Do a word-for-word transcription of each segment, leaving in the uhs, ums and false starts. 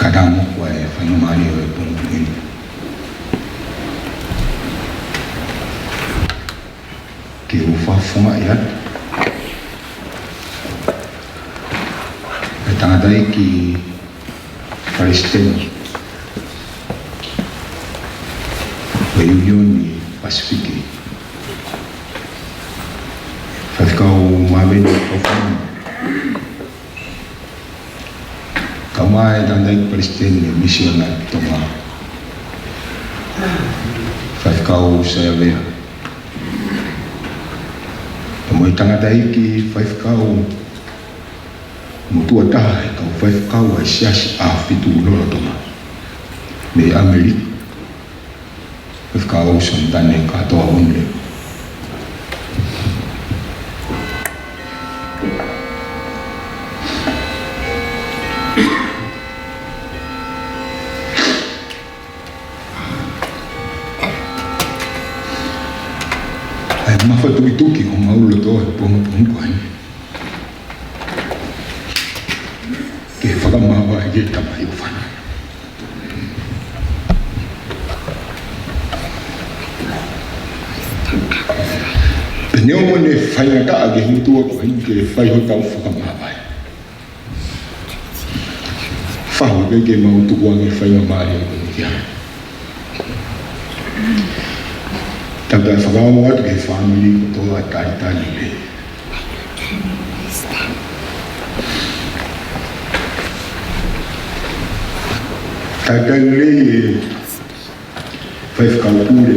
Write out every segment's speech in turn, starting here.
Kae ʻatā mo e faingamālie ʻo e pongipongi ni ke u fakafofongaʻi atu e tangataʻeiki Palesiteni ʻo e ʻIunioni Pasifiki, Faifekau Maveni Kaufaʻāhau. Kae ʻumaʻā e tangataʻeiki Palesiteni ʻo e Misiona ʻi Tonga, Faifekau Saiavea. Pea mo e tangataʻeiki faifekau motuʻa taha ʻi he kau faifekau ʻa e Siasi ʻAhofitu lolotonga mei ʻAmelika, Faifekau Sonatane Kātoa Onle. ʻA e mafatukituki ʻo homau loto he pongipongi ko eni ke fakamāvae ki he Tamai ʻofeina. Pea neongo ʻene faingataʻa ki he motuʻa ko eni ke fai hotau fakamāvae, fakaʻamu pē ke mau tuku ange e faingamālie ko eni ki ai. Tau toe fakaʻamu atu ki he fāmili kotoa e talitali lelei. Talitali lelei e Faifekau Pule,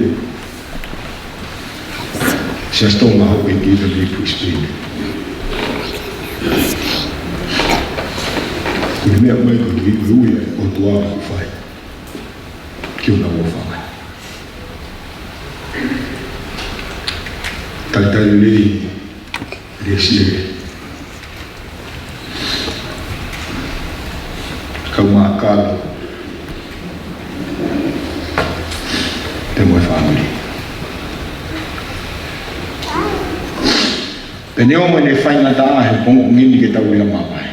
Siasi Tonga Houʻeiki ʻi Brisbane. Ko e meʻa mai ko e kiʻi ui ʻa e ʻOtua ʻoku fai ki hona huafa. Talitali lelei Lesiele Kaumakalo pea mo e fāmili. Pea neongo ʻene faingataʻa he pongipongi ni ke tau lea māvae,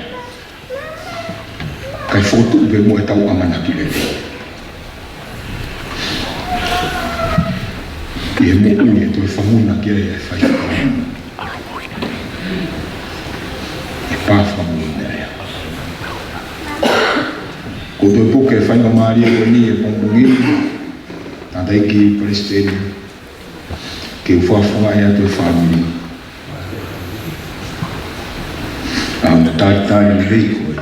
kae fokotuʻu pē muʻa ʻetau ʻamanaki lelei ʻi he moʻui ʻe toe fanguna ki ai e faifekau. ʻE pā fanguna ia. Ko e toe puke e faingamālie ko eni he pongipongi ni, tangataʻeiki Palesiteni, ke u fakafofongaʻi atu e fāmili ʻa hono talitali lelei ko e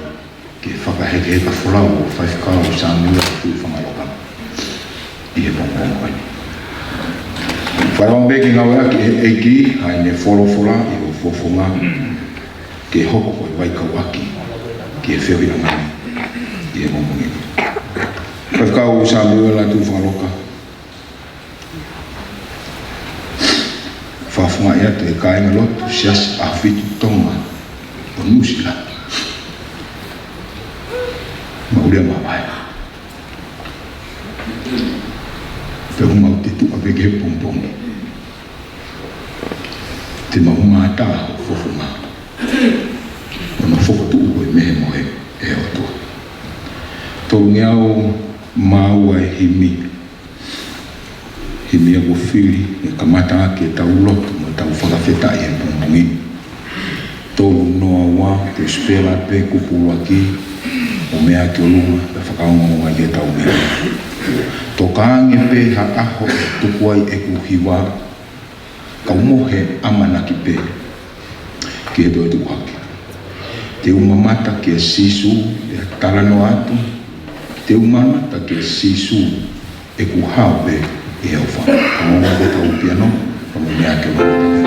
ke fakahekeheka folau ʻo Faifekau Samiuela Tuʻifangaloka ʻi he pongipongi ko eni. Fakaʻamu pē ke ngāueʻaki ʻe he ʻEiki ʻa ʻene folofola ʻi hoʻo fofonga ke hoko ko e vaikauʻaki ki he feohiʻanga ni ʻi he pongipongi ni. Faifekau Samiuela Tuʻifangaloka, fakafofongaʻi atu e kāingalotu Siasi ʻAhofitu Tonga ʻo Nuʻusila. Mau lea māvae. Pea ʻoku mau tuʻu atu pē ki he pongipongi, te mau mātā hoʻo fofonga ʻo hono fokotuʻu ko e meʻa mohe ʻe he ʻOtua. Tolungeau mā ua e himi. Himi ia kuo fili ke kamata ʻaki ʻetau lotu mo ʻetau fakafetaʻi he pongipongi ni. Tolu noa ua, te u sipela pē kupu ʻuluaki ʻo meʻa ki ʻolunga, pea fakaongoongo ai ki heʻetau meʻa. Toka ange pē ha ʻaho ʻe tuku ai ʻeku hiva, kau mohe ʻamanaki pē ki he toe tuʻu hake. Te u mamata kia Sīsū, ʻe talanoa atu. Te u mamata kia Sīsū, ʻeku hao pē ʻi he ʻofa. Ongoongo ʻetau piano, ka mou meʻa ki ʻolunga.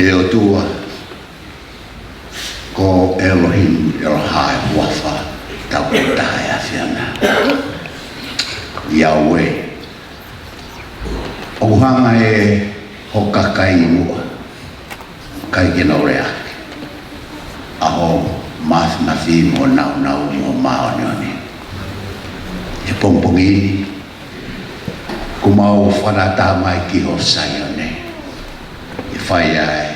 ʻE ʻOtua, ko Elohim, Eloha, ʻa e huafa tau ko taha ʻa e ʻAfiona. Iauē, ʻoku hanga ʻe ho kakai muʻa, ʻikai ke nau lea ʻaki ʻa hoʻo māfimafi mo nāunau mo māʻoniʻoni. ʻI he pongipongi ni, ʻoku mau fakatātā mai ki ho Saione, ʻi he fai ʻa e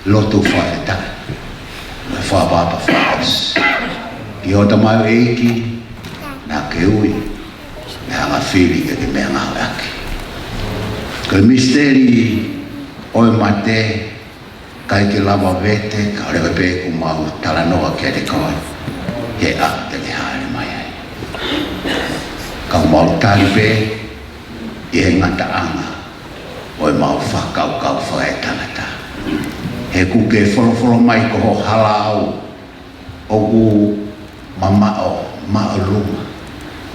lotu fakafetaʻi mo e fakaʻapaʻapa fakaʻosi ki hoʻo tamaioʻeiki naʻa ke ui, naʻe hanga ʻo fili ke ke meʻangāueʻaki. Ko e misiteli ʻo e mate, ʻikai ke lava vete, kae ʻoua leva pē kuo mau talanoa kiate koe he ʻaho te ke hāʻele mai ai. Ka ʻoku mau tali pē ʻi he ngataʻanga ʻo ʻemau fakakaukau fakaetangata. He ʻoku ke folofola mai ko ho halaau ʻoku mamaʻo, māʻolunga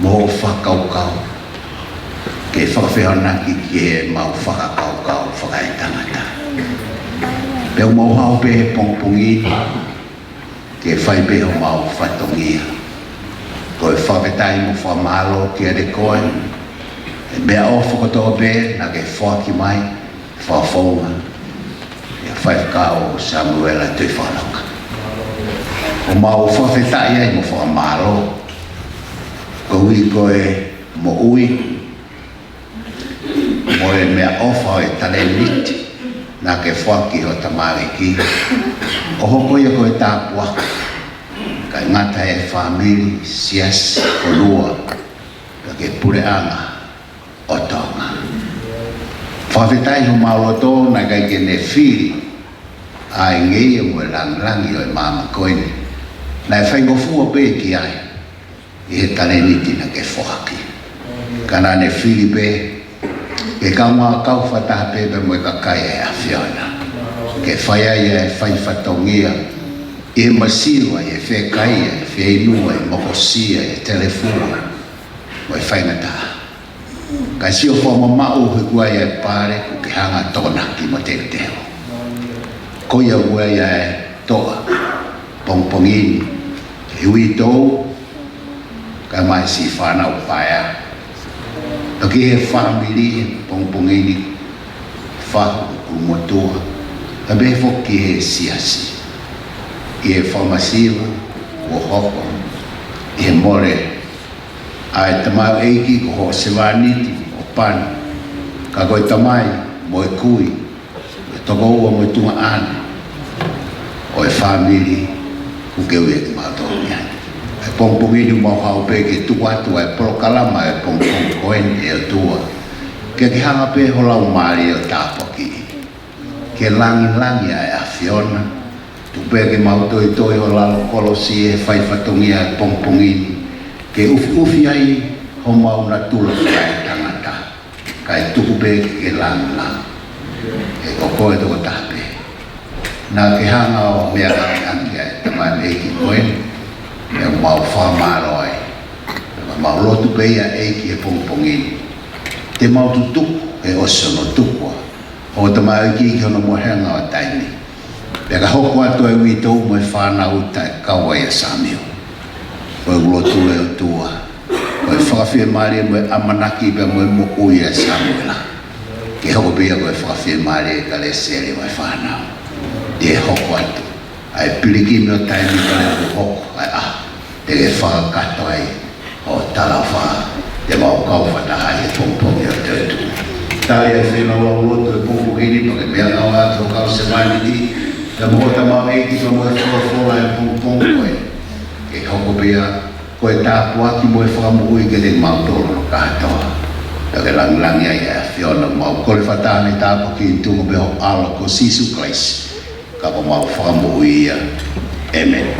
mo hoʻo fakakaukau ke fakafehoanaki ki heʻemau fakakaukau fakaetangata. Pea ʻoku mau haʻu pē he pongipongi ni ke fai pē homau fatongia. Ko e fakafetaʻi mo fakamālō kiate koe he meʻaʻofa kotoa pē naʻa ke foaki mai, fakafounga ʻia Faifekau Samuela Tuʻifaʻaloka. ʻOku mau fakafetaʻi ai mo fakamālō koeʻuhi ko e moʻui mo e meʻaʻofa ʻo e talēniti naʻa ke foaki ki hoʻo tamaioʻeiki, ʻo hoko ia ko e tāpuaki, ʻikai ngata he fāmili, siasi, fonua, ka ki he puleʻanga ʻo Tonga. Fakafetaʻi homau loto naʻe ʻikai ke ne fili ʻa e ngeia mo e lāngilangi ʻo e maama ko eni. Naʻe faingofua pē ki ai ʻi he talēniti naʻa ke foaki. Ka naʻa ne fili pē ke kaungā kau fakataha pē pea mo e kakai ʻa e ʻAfiona ke fai ai ʻa e fai fatongia ʻi he masiva, ʻi he fiekaia, ʻi he fieinua, ʻi he mokosia, ʻi he telefua mo e faingataʻa. Kae sio fakamamaʻu he ʻoku ʻi ai ʻa e pale ʻoku ke hanga ʻo tokonaki mo teuteu. Ko ia ʻoku ʻi ai ʻa e toʻa pongipongi ni, he uitou, kae ʻumaʻā siʻi fānau paea. Pea ki he fāmili he pongipongi ni, fahu, ʻulumotuʻa, kae pehē foki ki he siasi. ʻI he fakamasiva kuo hoko, ʻi he mole ʻa e tamaioʻeiki ko hoʻo sevāniti ʻo Pani, ka ko e tamai mo e kui, ko e tokoua mo e tuongaʻane ʻo e fāmili ʻoku ke ui ʻaki kimautolu mei ai. He pongipongi ni ʻoku mau haʻu pē ke tuku atu ʻa e polokalama ʻo e pongipongi ko eni, ʻe ʻOtua, ke ke hanga pē ho Laumālie ʻo tāpuakiʻi, ke lāngilangiʻi ʻa e ʻAfiona. Tuku pē ke mau toitoi ho lalo kolosi he fai fatongia he pongipongi ni, ke ʻufiʻufi ai homau natula fakaetangata, kae tuku pē ke ke lāngilangiʻi. He ko koe tokotaha pē naʻa ke hanga ʻo meʻangāueʻaki ʻa e tamaioʻeiki ko eni. Pea mau fakamālō ai. Pea mau lotu pē ia ʻEiki he pongipongi ni, te mau tutuku he ʻosi hono tuku ʻa hoʻo tamaioʻeiki ki hono mohenga ʻo taimi, pea ka hoko atu ʻa e uitou mo e fānau taʻe kau ai ʻa Samiu. Ko e lotu, ʻe ʻOtua, ko e fakafiemālie mo e ʻamanaki pea mo e moʻui ʻa Samuela, ke hoko pē ia ko e fakafiemālie ʻi he kalēsele mo e fānau. Ke hoko atu ʻa e pilikimi ʻo taimi kae hoko ʻa e ʻaho te ke fakakakato ai hoʻo talaʻofa, te mau kau fakataha he pongipongi ʻo e toetuʻu. Tali ʻa e fenau ʻa e lotu he pongipongi ni, pea ke meʻangāueʻaki ho kau sevāniti, pea mo hoʻo tamaioʻeiki, pea mo e folofola he pongipongi ko eni, ke hoko pē ia ko e tāpuaki mo e fakamoʻui kiate kimautolu kātoa. Pea ke lāngilangiʻi ai ʻa e ʻAfiona. Mau kole fakataha ʻa e tāpuaki ni ʻi he tuʻunga pē ʻo ho ʻAlo ko Sīsū Kalaisi, ka ko homau Fakamoʻui ia. ʻĒmeni.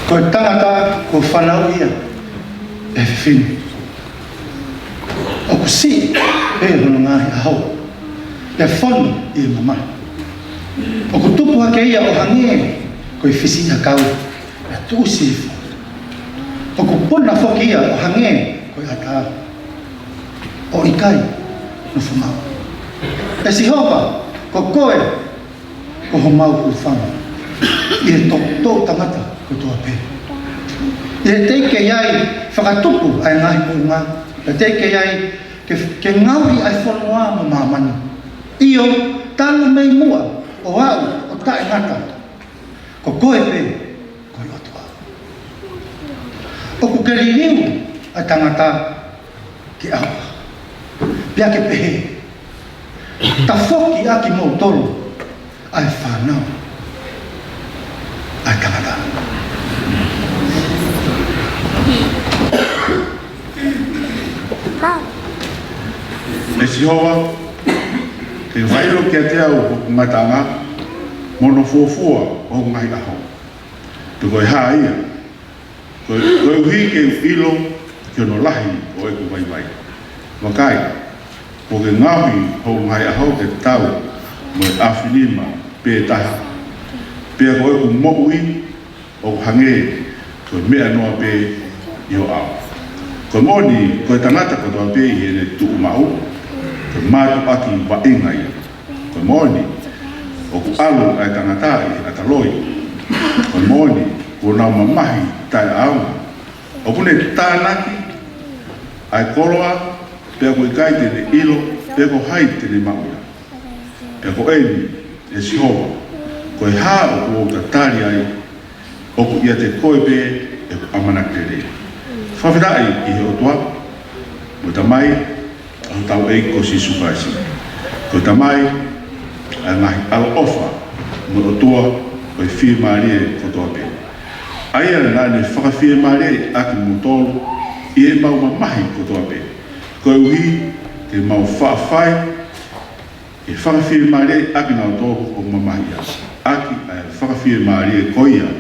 Ko e tangata kuo fanauʻi ia ʻe he fefine, ʻoku siʻi pē hono ngaahi ʻaho, pea fonu ʻi he mamahi. ʻOku tupu hake ia ʻo hangē ko e fisiʻiʻakau, pea tuʻusi hifo ʻoku puna foki ia ʻo hangē ko e ʻatā, ʻo ʻikai nofo maʻu. ʻE Sihova, ko koe ko homau hūfanga ʻi he toʻutoʻu tangata kotoa pē. ʻI he teʻeki ai fakatupu ʻa e ngaahi moʻunga, pea teʻeki ai ke, ke ngaohi ʻa e fonua mo māmani. ʻIo, talu mei muʻa ʻo aʻu ʻo taʻengata, ko koe pē ko e ʻOtua. ʻOku ke liliu ʻa e tangata ke ʻauha, pea ke pehē, tafoki ʻa kimoutolu ʻa e fānau ʻa e tangata. ʻE Sihova, te ke fakaʻilo kiate au hoku ngataʻanga, mo hono fuofua ʻo hoku ngaahi ʻaho. Pe ko e hā ia, ko, koeʻuhi ke u ʻilo ki hono lahi ʻo ʻeku vaivai. Vakai, kuo ke ngaohi hoku ngaahi ʻaho ke tau mo e ʻaofinima pē taha, pea ko ʻeku moʻui ʻoku hangē ko e meʻa noa pē ʻi ho ʻao. Ko e moʻoni, ko e tangata kotoa pē ʻi heʻene tuʻu maʻu, ko e mātuʻaki vaʻinga ia. Ko e moʻoni, ʻoku ʻalu ʻa e tangata ʻi he ʻata loi. Ko e moʻoni, kuo nau mamahi taʻeʻaonga. ʻOku ne tānaki ʻa e koloa, pea ʻoku ʻikai te ne ʻilo pe ko hai te ne maʻu ia. Pea ko eni, ʻe Sihova, ko e hā ʻoku ou tatali ai? ʻOku ʻiate koe pē ʻeku ʻamanaki lelei. Fakafetaʻi ki he ʻOtua, mo e Tamai ʻo hotau ʻEiki ko Sīsū Kalaisi. Ko e Tamai ʻa e ngaahi ʻaloʻofa, mo e ʻOtua ʻo e fiemālie kotoa pē. ʻA ia naʻa ne fakafiemālieʻi ʻa kimoutolu ʻi heʻemau mamahi kotoa pē, koeʻuhi ke mau faʻa fai ke fakafiemālieʻi ʻa kinautolu ʻoku mamahi ia, ʻaki ʻa e fakafiemālie ko ia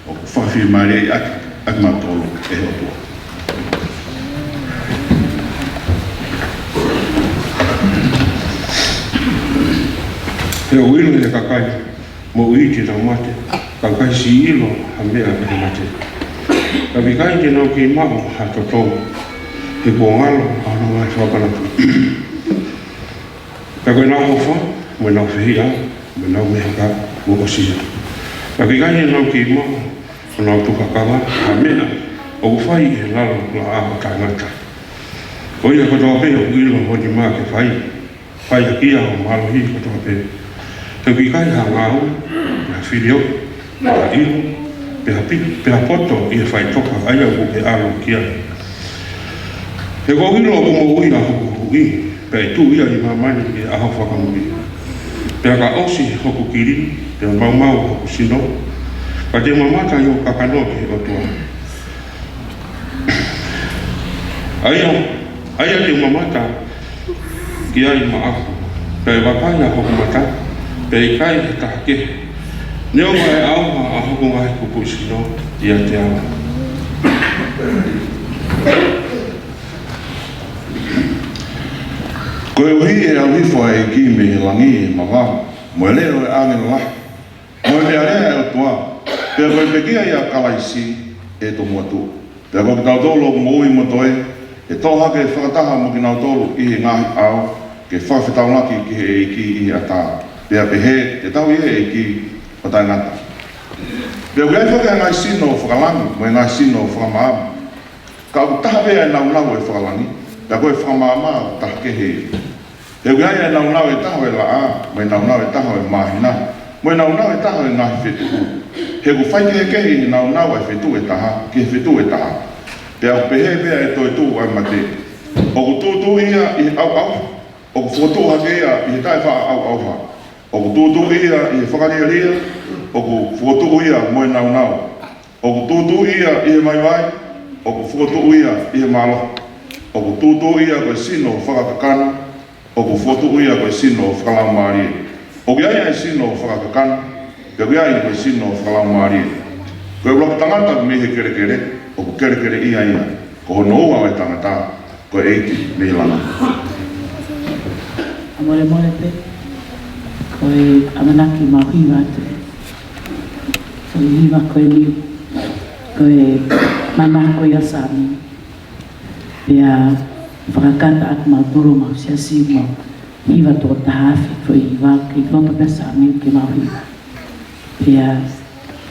ʻoku fakafiemālieʻi ʻaki ʻa kimautolu ʻe he ʻOtua. He ʻoku ʻilo ʻe he kakai moʻui te nau mate, ka ʻoku ʻikai siʻi ʻilo ha meʻa ʻe he mate. Ka ʻoku ʻikai te nau kei maʻu ha totongi, he kuo ngalo ʻa honau ngaahi fakamanatu. Pea ko ʻenau ʻofa, mo ʻenau fehiʻa, mo ʻenau meheka, kuo ʻosi ia. Pea ʻoku ʻikai te nau kei maʻu honau tukakanga ha meʻa ʻoku fai ʻi he lalo laʻā ʻo taʻengata. Ko ia kotoa pē ʻoku ʻilo ho nima ke fai, fai ʻaki ia hoʻo mālohi kotoa pē. He ʻoku ʻikai ha ngāue, pe ha filioʻi, pe ha ʻilo, pe ha pi-, pe ha poto ʻi he faʻitoka ʻa ia ʻoku ke ʻalu ki ai. He ʻoku ou ʻilo ʻoku moʻui ʻa hoku huhuʻi, pea ʻe tuʻu ia ʻi māmani ʻi he ʻaho fakamuʻi. Pea ka ʻosi hoku kili, pea maumau hoku sino, ka te u mamata ʻi hoku kakano ki he ʻOtua. ʻA ia, ʻa ia te u mamata ki ai maʻaku, pea ʻe vakai ʻa hoku mata, pea ʻikai ha taha kehe. Neongo ʻe ʻauha ʻa hoku ngaahi kupuʻi sino ʻiate au. Koeʻuhi ʻe ʻalu hifo ʻa e ʻEiki mei he langi ʻi he mavahe, mo e leʻo ʻo e ʻāngelo lahi, mo e meʻalea ʻa e ʻOtua, pea ko e pekia ʻia Kalaisi ʻe tomuʻa tuʻu. Pea ko kitautolu ʻoku moʻui mo toe, ʻe toʻo hake fakataha mo kinautolu ʻi he ngaahi ʻao, ke fakafetaulaki ki he ʻEiki ʻi he ʻatā, pea pehē, Te tau ʻi he ʻEiki ʻo taʻengata. Pea ʻoku ʻi ai foki ʻa e ngaahi sino fakalangi, mo e ngaahi sino fakamaama. Ka ʻoku taha pē ʻa e nāunau ʻo e fakalangi, pea ko e fakamaama ʻoku taha kehe ia. He ʻoku ʻi ai ʻa e nāunau ʻe taha ʻo e laʻā, mo e nāunau ʻe taha ʻo e māhina, mo e nāunau ʻe taha ʻo e ngaahi fetuʻu. He ʻoku faikehekehe ʻi he nāunau ʻa e fetuʻu ʻe taha ki he fetuʻu ʻe taha. Pea ʻoku pehē pē ʻa e toetuʻu ʻa e mate. ʻOku tūtuuʻi ia ʻi he ʻauʻauha, ʻoku fokotuʻu hake ia ʻi he taʻefaʻaʻauʻauha. ʻOku tūtuuʻi ia ʻi he fakalielia, ʻoku fokotuʻu ia mo e nāunau. ʻOku tūtuuʻi ia ʻi he vaivai, ʻoku fokotuʻu ia ʻi he mālohi. ʻOku tūtuuʻi ia ko e sino fakakakano, ʻoku fokotuʻu ia ko e sino fakalaumālie. ʻOku ʻi ai ʻa e sino fakakakano, pea ʻoku ʻi ai ko e sino fakalaumālie. Ko e ʻuluaki tangata mei he kelekele, ʻoku kelekeleʻi ia. Ko hono ua ʻo e tangata, ko e ʻEiki mei langi. ʻA molemole pē, ko e ʻamanaki mau hiva atu. Ko e hiva ko eni, ko e Manako ia Samiu. Pea fakakata atu mautolu mo e siasi mo e hiva toko taha afe foʻi hiva ki loto pē Samiu ke mau hiva. Pea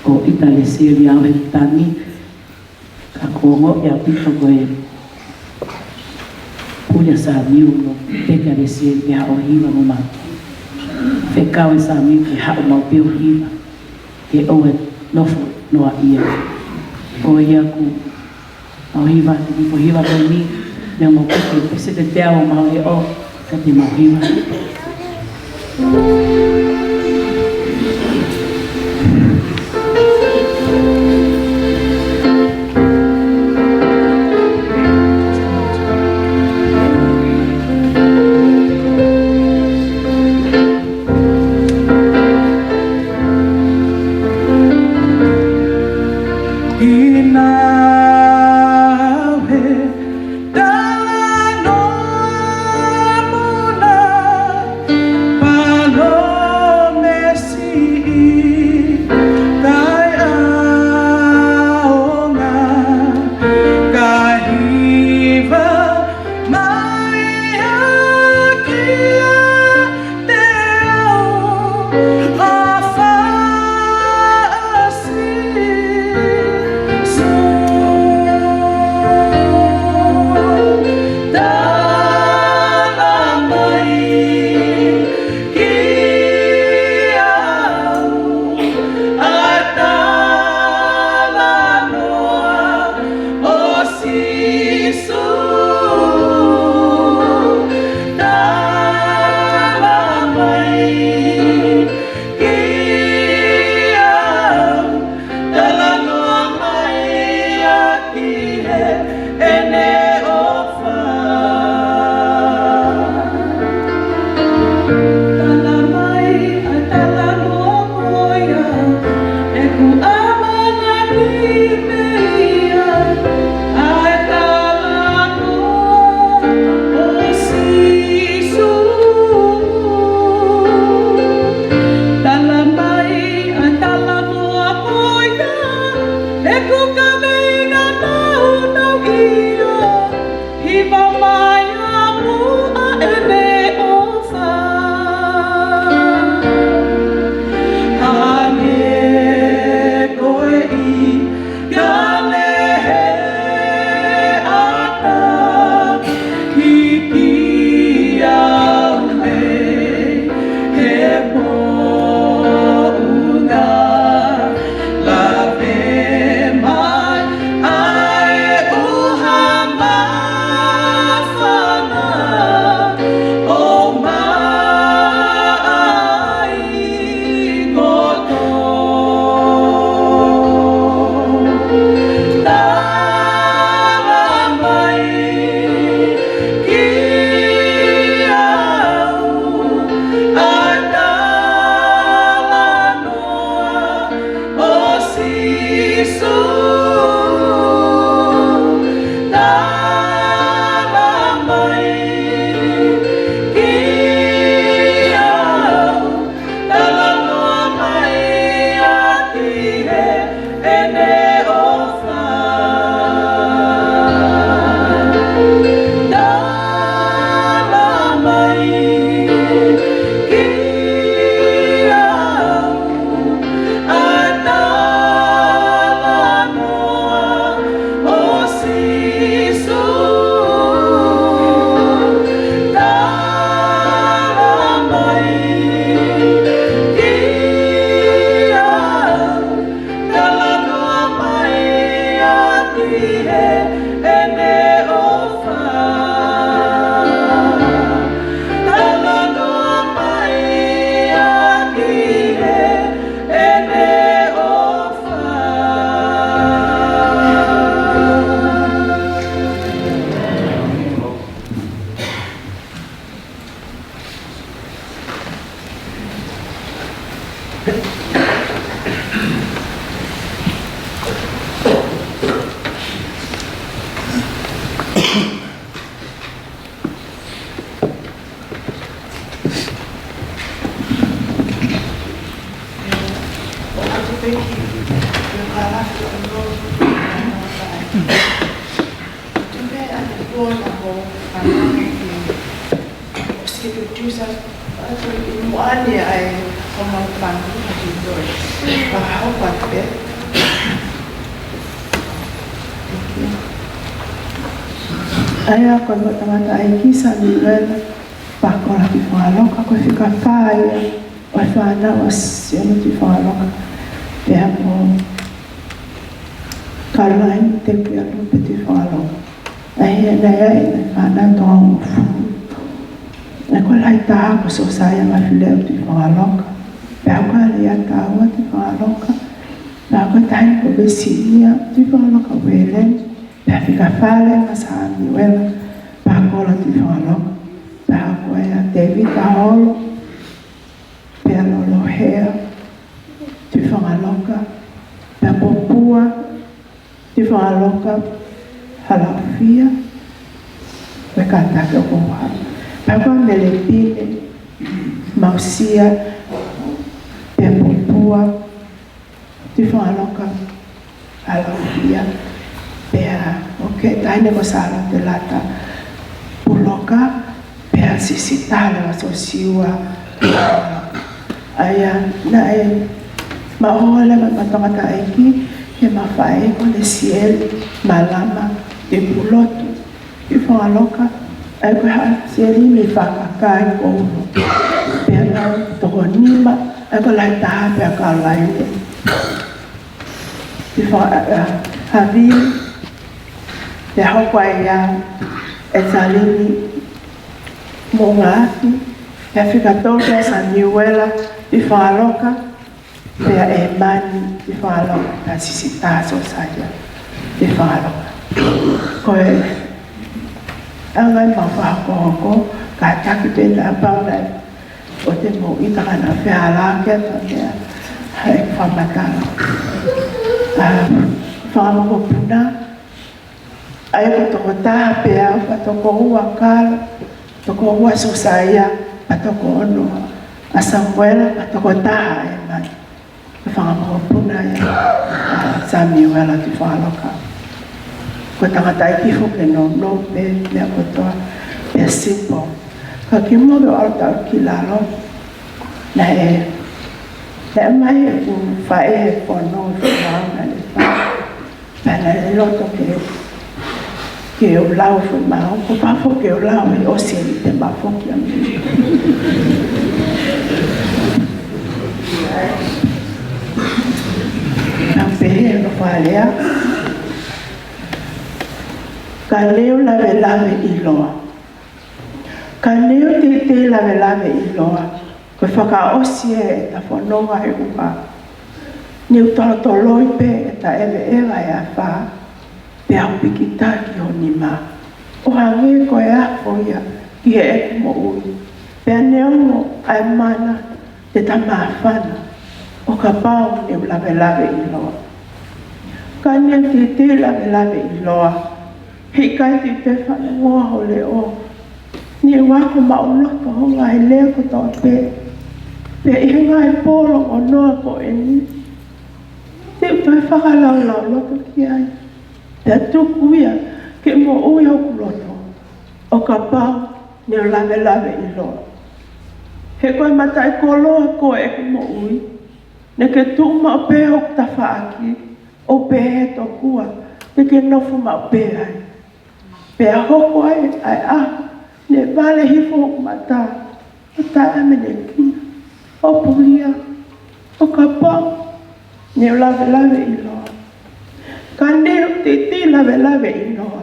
ko ʻItalesia ʻi he tangi, ka ko e ongoʻi ʻaupito ko e puli ʻa Samiu mo ʻItalesia ke haʻu ʻo hiva mo mau. Fekau ʻe Samiu ke haʻu maʻu pē ʻo hiva. Ke ʻoua ʻe nofo noaʻia. Ko ia ʻoku mau hiva, te mau hiva ko eni, ne mau peke, pese te te au mau e o, ka te mau hiva. Tupe atu kuo na ho, a, ʻosi ke producer, ʻa, tu i muʻa ni ai, ʻo mau pangu, ʻa, ki toi. ʻA, hau kuat pe. ʻA ia ko e tangataʻeiki Samiuela Pakola Tuʻifakaloka, ko e fika fā ia ʻo e fānau ʻa Sione Tuʻifakaloka. Pea mo Caroline Tepialupe Tuʻifakaloka. ʻA ia naʻe ʻi ai e fānau toko hongofulu. ʻA ia ko e lahi taha ko Sosaia Mafileʻo Tuʻifakaloka. Pea ko Aliataua Tuʻifakaloka. Pea ko e taha ko Vesinia Tuʻifakaloka Uelen. Pea fika fā leva Samiuela Pakola Tuʻifakaloka. Pea ko ia Tevita Holo. Pea Lolohea Tuʻifakaloka. Pea Popua Tuʻifakaloka Halaofia. Pea kātaki ʻo Kouhau. Pea ko Melepine Mausia. Pea Popua Tuʻifakaloka Halaofia. Pea ʻoku taʻane ko Sālote Lata Puloka. Pea Sisitale ʻa Sosiua. ʻA ia naʻe maʻu leva ʻe heʻema tangataʻeiki, heʻema faʻē ko Lesieli Malama Tuʻipulotu Tuʻifakaloka. ʻA ia ko Lesieli mei Fakakai ko ʻUlo. Pea nau toko nima, ʻa ia ko e lahi taha pea Caroline Tuʻifa-, ʻa, ʻa, Havili. Pea hoko ai ʻa Etalini Moʻungaafi. Pea fika tolu ʻa Samiuela Tuʻifakaloka. Pea ʻEmani Tuʻifakaloka, pea Sisitā Sosaia Tuʻifakaloka. Ko e anga ʻemau fakahokohoko, kātaki pē naʻa pau naʻe ʻoua te mou ʻita ka naʻa fehalākea ʻa e meʻa ʻi he fakamatala. ʻA, fakamokopuna, ʻa ia ko e toko taha pē au, pea toko ua Kalo, toko ua Sosaia, pea toko ono ʻa Samuela, pea toko taha ʻa ʻEmani. Ko e fanga mokopuna ia ʻa Samiuela Tuʻifakaloka. Ko e tangataʻeiki foki ke nounou pē meʻa kotoa, pea simple. Ka kimuʻa ke u ʻalu atu ki lalo, naʻe, naʻe ʻomai ʻeku faʻē he fono, he fono naʻe fai. Pea naʻe loto ke, ke u lau foʻi maau, ko e pā foki ke u lau ʻi ʻosi eni te ma foki a mi. Naʻe pehē hono fakalea: Ka ne u lavelave ʻiloa. Ka ne u teitei lavelave ʻiloa, ko e fakaʻosi ē ʻeta fononga ʻi ʻuha. Ne u tolotoloi pē ʻeta ʻeveʻeva he afā, pea u pikitaki ho nima, ʻo hangē ko e afo ia ki heʻeku moʻui, pea neongo ʻa e mana te ta māfana, ʻo kapau ne u lavelave ʻiloa. Ka ne u teitei lavelave ʻiloa, heʻikai te u toe fanongoa ho leʻo. Ne u ako maʻuloto ho ngaahi lea kotoa pē, pea ʻi he ngaahi pō longonoa ko eni, te u toe fakalaulauloto ki ai, pea tuku ia ke moʻui hoku loto, ʻo kapau ne u lavelave ʻiloa. He ko e mataʻikoloa ko ē ʻeku moʻui, naʻa ke tuʻu maʻu pē hoku tafaʻaki, ʻo pehē tokua te ke nofo maʻu pē ai. Pea hoko ai ʻa e ʻaho ne vale hifo hoku mata, ʻo taʻeʻamanekina, ʻo pulia, ʻo kapau ne u lavelave ʻiloa. Ka ne u teitei lavelave ʻiloa,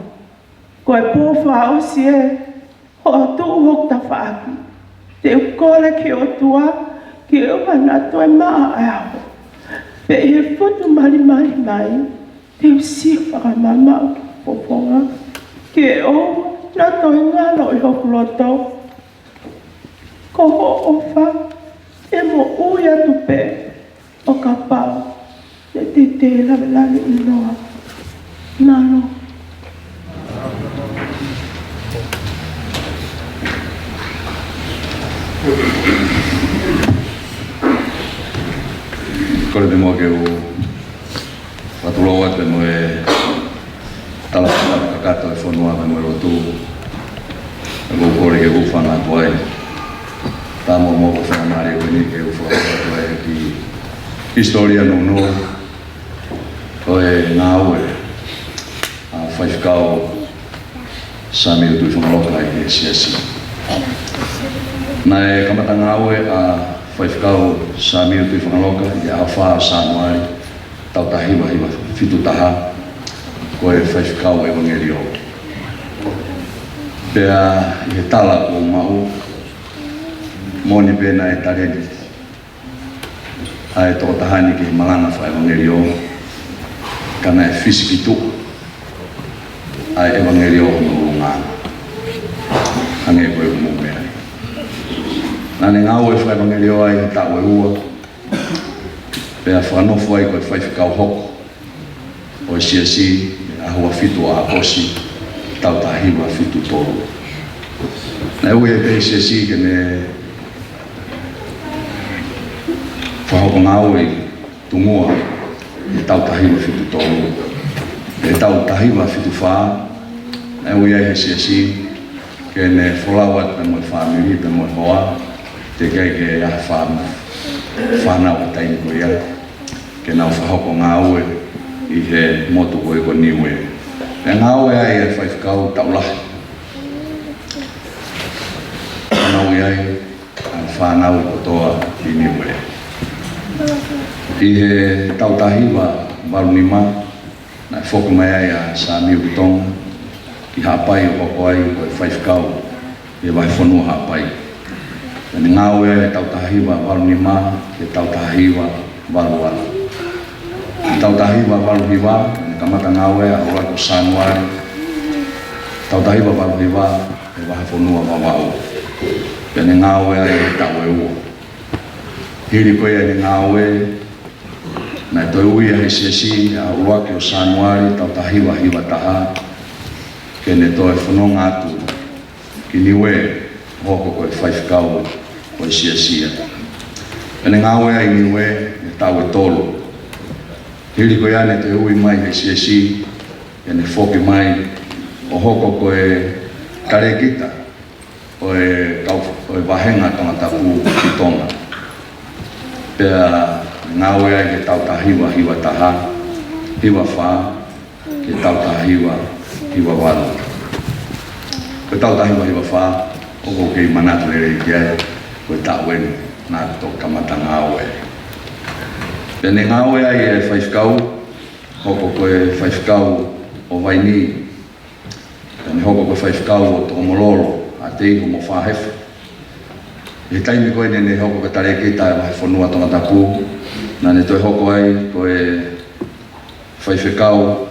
ko e pō fakaʻosi ē hoʻo tuʻu hoku tafaʻaki, te u kole ki he ʻOtua ke ʻoua naʻa toe maʻa ʻa e ʻaho. Pea ʻi he futu malimali mai, te u sio fakamamaʻu ki ho fofonga, ke ʻoua naʻa toe ngalo ʻi hoku loto. Ko hoʻo ʻofa, ʻe moʻui atu pē, ʻo kapau te u teitei lavelave ʻiloa. Mālō. Kole pē muʻa ke u fakatulou atu mo e Tala fakakakato e fonua pea mo e lotu. ʻOku ou kole ke u hūfanga atu ai. Tama mo ko fakamālō ko eni ke u hūfanga atu ai ki he hisitōlia nounou ʻo e ngāue ʻa Faifekau Samiu Tuʻifangaloka ʻi he siasi. Naʻe kamata ngāue ʻa Faifekau Samiu Tuʻifangaloka ʻi he ʻaho fā ʻo Sānuali, taʻu taha hiva hiva fitu taha, ko e faifekau ʻevangeliō. Pea ʻi he tala kuo u maʻu, moʻoni pē naʻe taleni ʻa e tokotaha ni ki he malanga fakaʻevangeliō, ka naʻe fisikituʻa ʻa e ʻevangeliō hono ʻulungaanga. Hangē ko e ʻumu meʻa. Naʻa ne ngāue fakaʻevangeliō ai he taʻu ʻe ua, pea fakanofo ai ko e faifekau hoko ʻo e siasi ʻi he ʻaho ua fitu ʻo ʻAokosi, taʻu taha hiva fitu tolu. Naʻe ui ai pē ʻe he siasi ke ne fakahoko ngāue ʻi Tungua ʻi he taʻu taha hiva fitu tolu. ʻI he taʻu taha hiva fitu fā, naʻe ui ai ʻe he siasi ke ne folau atu pea mo e fāmili pea mo e hoa, teʻeki ai ke ʻi ai ha fā-, fānau he taimi ko ia, ke nau fakahoko ngāue ʻi he motu ko ē ko Niuē. Naʻe ngāue ai e faifekau taʻu lahi. Naʻa nau ʻi ai ʻa e fānau kotoa ʻi Niuē. ʻI he taʻu taha hiva valu nima, naʻe foki mai ai ʻa Samiu ki Tonga, ki Haʻapai ʻo hoko ai ko e faifekau ʻi he vahefonua Haʻapai. Naʻa ne ngāue ai he taʻu taha hiva valu nima ki he taʻu taha hiva valu ua. Taʻu taha hiva valu hiva, naʻa ne kamata ngāue ʻaho ʻuluaki ʻo Sānuali, taʻu taha hiva valu hiva, ʻi he vahefonua Vavaʻu. Pea ne ngāue ai he taʻu ʻe ua. Hili ko ia ʻene ngāue, naʻe toe ui ai ʻe he siasi ʻaho ʻuluaki ʻo Sānuali, taʻu taha hiva hiva taha, ke ne toe fononga atu ki Niuē, hoko ko e faifekau ʻo e siasi ia. Pea ne ngāue ai ʻi Niuē he taʻu ʻe tolu. Hili ko ia naʻe toe ui mai ʻe he siasi ke ne foki mai ʻo hoko ko e talēkita ʻo e kau, ʻo e vāhenga Tongatapu ʻi Tonga. Pea ngāue ai he taʻu taha hiva hiva taha, hiva fā, ki he taʻu taha hiva hiva valu. Ko e taʻu taha hiva hiva fā, ʻoku ou kei manatu lelei ki ai, ko e taʻu eni naʻa ku toki kamata ngāue. Pea ne ngāue ai e faifekau, hoko ko e faifekau ʻo Vainī. Pea ne hoko ko e faifekau ʻo Tokomololo, ʻAteiho mo Fāhefo. ʻI he taimi ko ē naʻa ne hoko ko e talēkita ʻo e vahefonua Tongatapu, naʻa ne toe hoko ai ko e faifekau,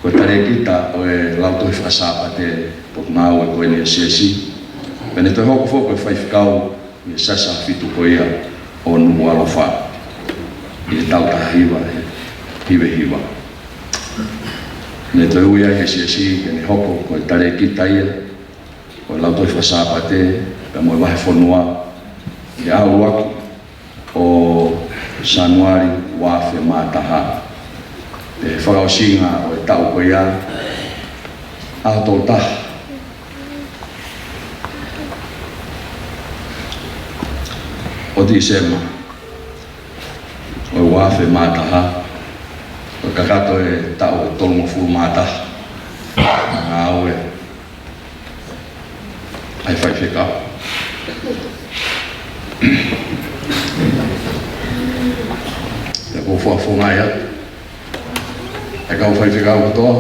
ko e talēkita ʻo e Lautohi Fakasāpate, Potungāue ko eni ʻa e siasi. Pea ne toe hoko foki ko e faifekau ʻi he Siasi ʻAhofitu ko ia ʻo Nukuʻalofa, ʻi he taʻu taha hiva hiva hiva. Ne toe ui ai ʻe he siasi ke ne hoko ko e talēkita ia ʻo e Lautohi Fakasāpate pea mo e vahefonua, ʻi he ʻaho ʻuluaki ʻo Sānuali ua afe mā taha. Pea ʻi he fakaʻosinga ʻo e taʻu ko ia, ʻaho tolu taha ʻo Tīsema ʻo e ua afe mā taha, ʻo kakato e taʻu ʻe tolungofulu mā taha ngāue ʻa e faifekau. Pea ʻoku ou fakafofongaʻi atu ʻa e kau faifekau kotoa,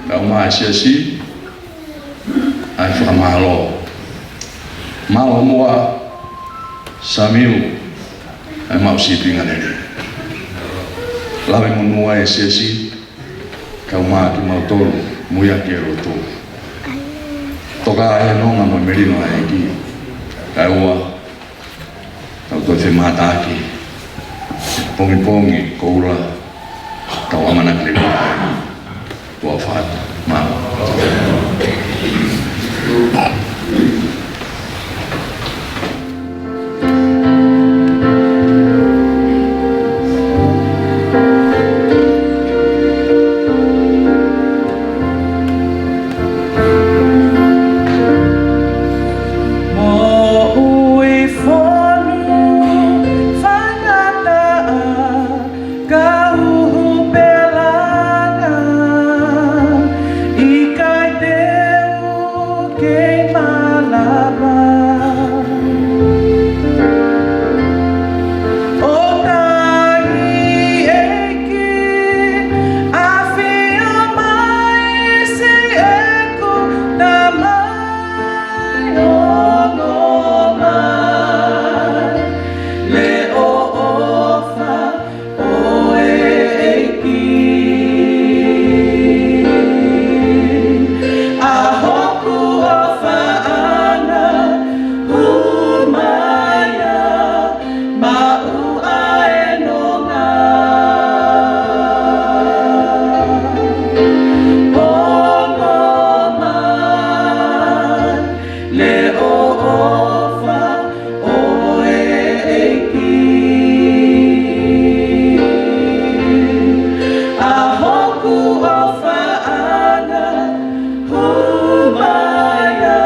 kau mai siasi, ʻa e fakamālō. Mālō muʻa Samiu, ʻa e maʻu sīpinga lelei. Lave monū ʻa e siasi, kau mai kimautolu, mui ʻaki e lotu. Toka e nonga mo e melino ʻa e ʻEiki. Kae ua, tau toe femātaaki. Pongipongi, koula, tau ʻamanaki lelei. Tua fatu. Mālō. Maʻu ʻa e nonga. Ongo mai, leʻo ʻofa ʻo e ʻEiki. ʻA hoku ʻofaʻanga, hū mai ā,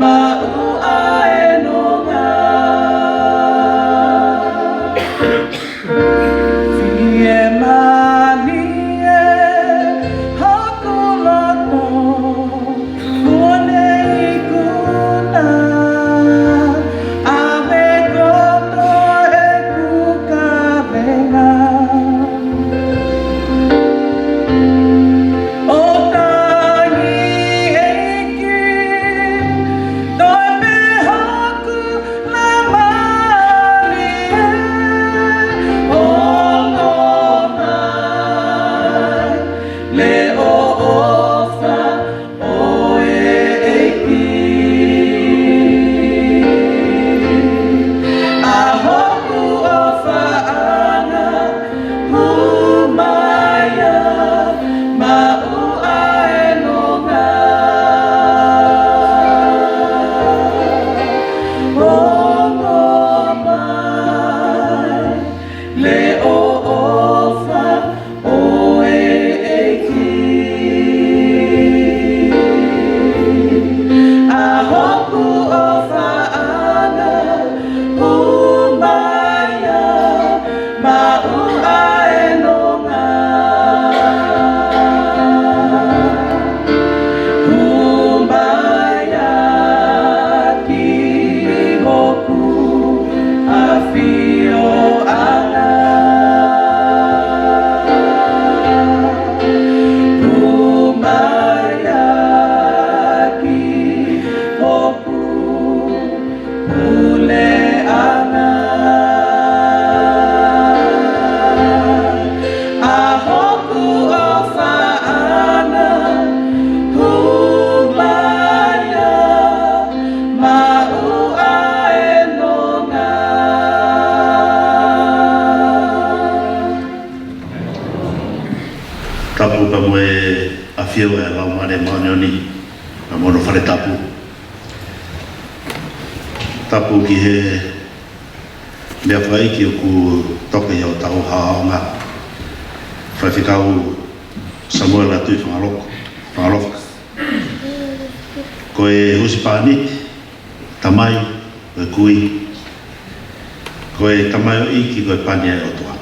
maʻu ʻa e nonga. Fiemālie hoku loto, kuo ne ikuna, ʻave kotoa ʻeku kavenga. ʻO tangi ʻEiki, toe pē hoku laumālie, ongo mai, leʻo ʻofa ʻo e ʻEiki. ʻA hoku ʻofaʻanga, hū mai ā, maʻu ʻa e nonga. Ongo mai, leʻo ʻofa ʻo e ʻEiki. ʻA hoku ʻofaʻanga, hū mai ā, maʻu ʻa e nonga. Hū mai ā ki hoku ʻafioʻanga. Hū mai ā ki hoku puleʻanga. ʻA hoku ʻofaʻanga, hū mai ā, maʻu ʻa e nonga. Tapu pea mo e ʻafio ʻa e Laumālie Māʻoniʻoni, pea mo hono fale tapu. Tapu ki he meʻa fakaʻeiki ʻoku toka ʻi hotau haʻohaʻonga, Faifekau Samuela Tuʻifangaloko, Fangalofa. Ko e husepāniti, tamai, ko e kui, ko e tamaioʻeiki, ko e pani ʻa e ʻOtua.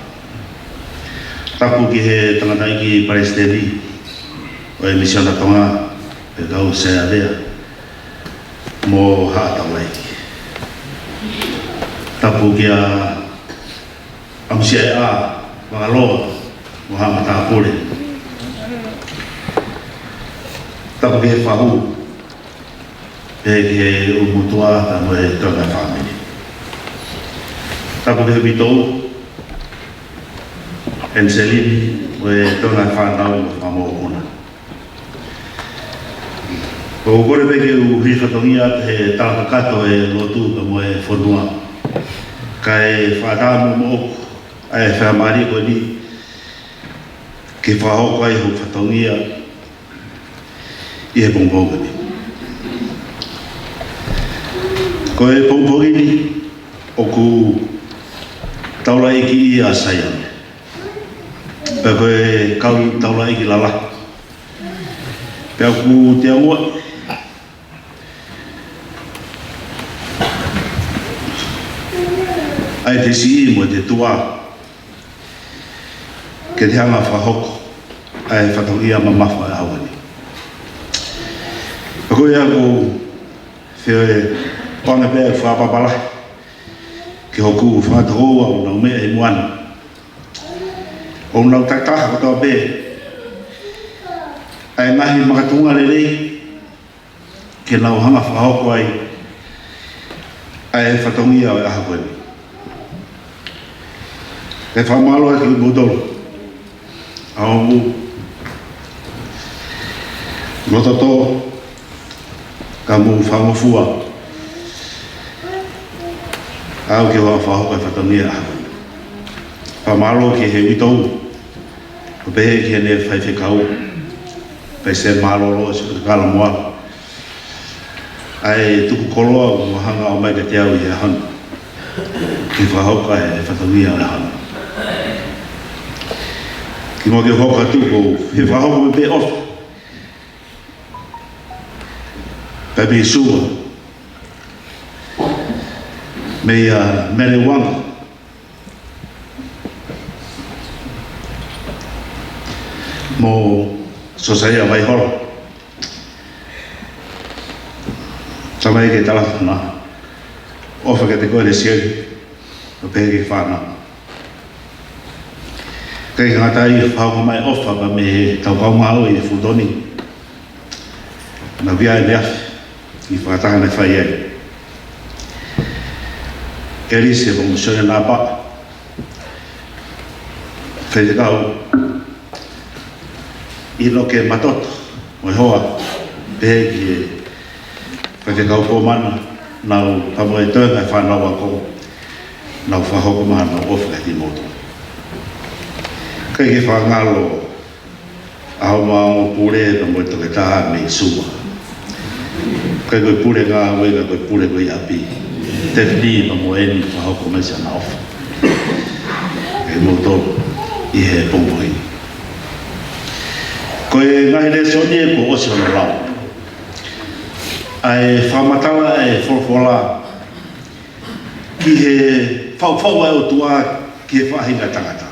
Tapu ki he tangataʻeiki palesiteni ʻo e Misiona Tonga, Faifekau Seavea, mo haʻa taulaʻeiki. Tapu kia ʻAmusiaʻeʻa Vagaloa mo haʻa matāpule. Tapu ki he fahu, pea ki he ʻulumotuʻa, pea mo e toenga fāmili. Tapu ki he uitou, ʻEniselini, mo e toenga fānau mo e fanga mokopuna. ʻOku ou kole pē ke u hiki fatongia atu he tala kakato e lotu pea mo e fonua. Kae fakaʻatā moʻoku ʻa e faingamālie ko eni ke fakahoko ai hoku fatongia ʻi he pongipongi ni. Ko e pongipongi ni ʻoku taulaʻeiki ʻa Saione. Pea ko e kau taulaʻeiki lalahi. Pea ʻoku teʻamoa ʻa e te siʻi mo e te tuʻa ke te hanga fakahoko ʻa e fatongia mamafa ʻa e ʻaho ni. Pea ko ia ʻoku ou fie ʻoange pē ʻa e fakapapau lahi ki hoku fanga tokoua ʻoku nau meʻa ʻi muʻa ni. ʻOku nau takitaha kotoa pē ʻa e ngaahi makatuʻunga lelei ke nau hanga fakahoko ai ʻa e fatongia ʻo e ʻaho ko eni. ʻE fakamālō atu kiate kimoutolu, ʻa hoʻomou loto tō, ka mou fakangofua Aʻu ki hoʻo fakahoko e fatongia ʻaho ni. Fakamālō ki he uitou, ʻo pehē ki heʻene faifekau, pea ʻoku mālōlō ʻa e kalamoa. ʻA e tuku koloa ʻoku hanga ʻo ʻomai kiate au ʻi he ʻaho ni, ke fakahoko e fatongia ʻo e ʻaho ni. Kimuʻa ke u hoko atu, ʻoku ou fakahoko pē ʻofa. Pea mei Sua. Meia Mele Uanga. Mo Sosaia Vaihola. Tamaiki, tala na. ʻOfa kiate koe Lesieli. ʻO pehē ki he fānau. ʻIkai ke ngata ai, fakahoko mai ʻofa pea mei heʻetau kau ngāue ʻi Fulutoni. Naʻa ku ʻi ai ʻaneafi, ʻi he fakataha naʻe fai ai. ʻElise mo Sione Napa. Faifekau ʻInoke Matoto, mo e hoa, pehē ki he Faifekau Komana, naʻa ku pea mo e toenga e fānau ako, naʻa ku fakahoko mai ʻa e ʻofa kiate kimoutolu. ʻIkai ke fakangalo ʻa hoʻomou ongo pule pea mo e toketā mei Sua. ʻIkai ko e pule ngāue, ka ko e pule ko ē ʻi ʻapi. Tefini pea mo ʻEni, fakahoko mai siʻana ʻofa kiate kimoutolu ʻi he pongipongi ni. Ko e ngaahi lēsoni ē kuo ʻosi hono lau. ʻA e fakamatala ʻa e folofola ki he faʻufaʻu ʻa e ʻOtua ki he faʻahinga tangata.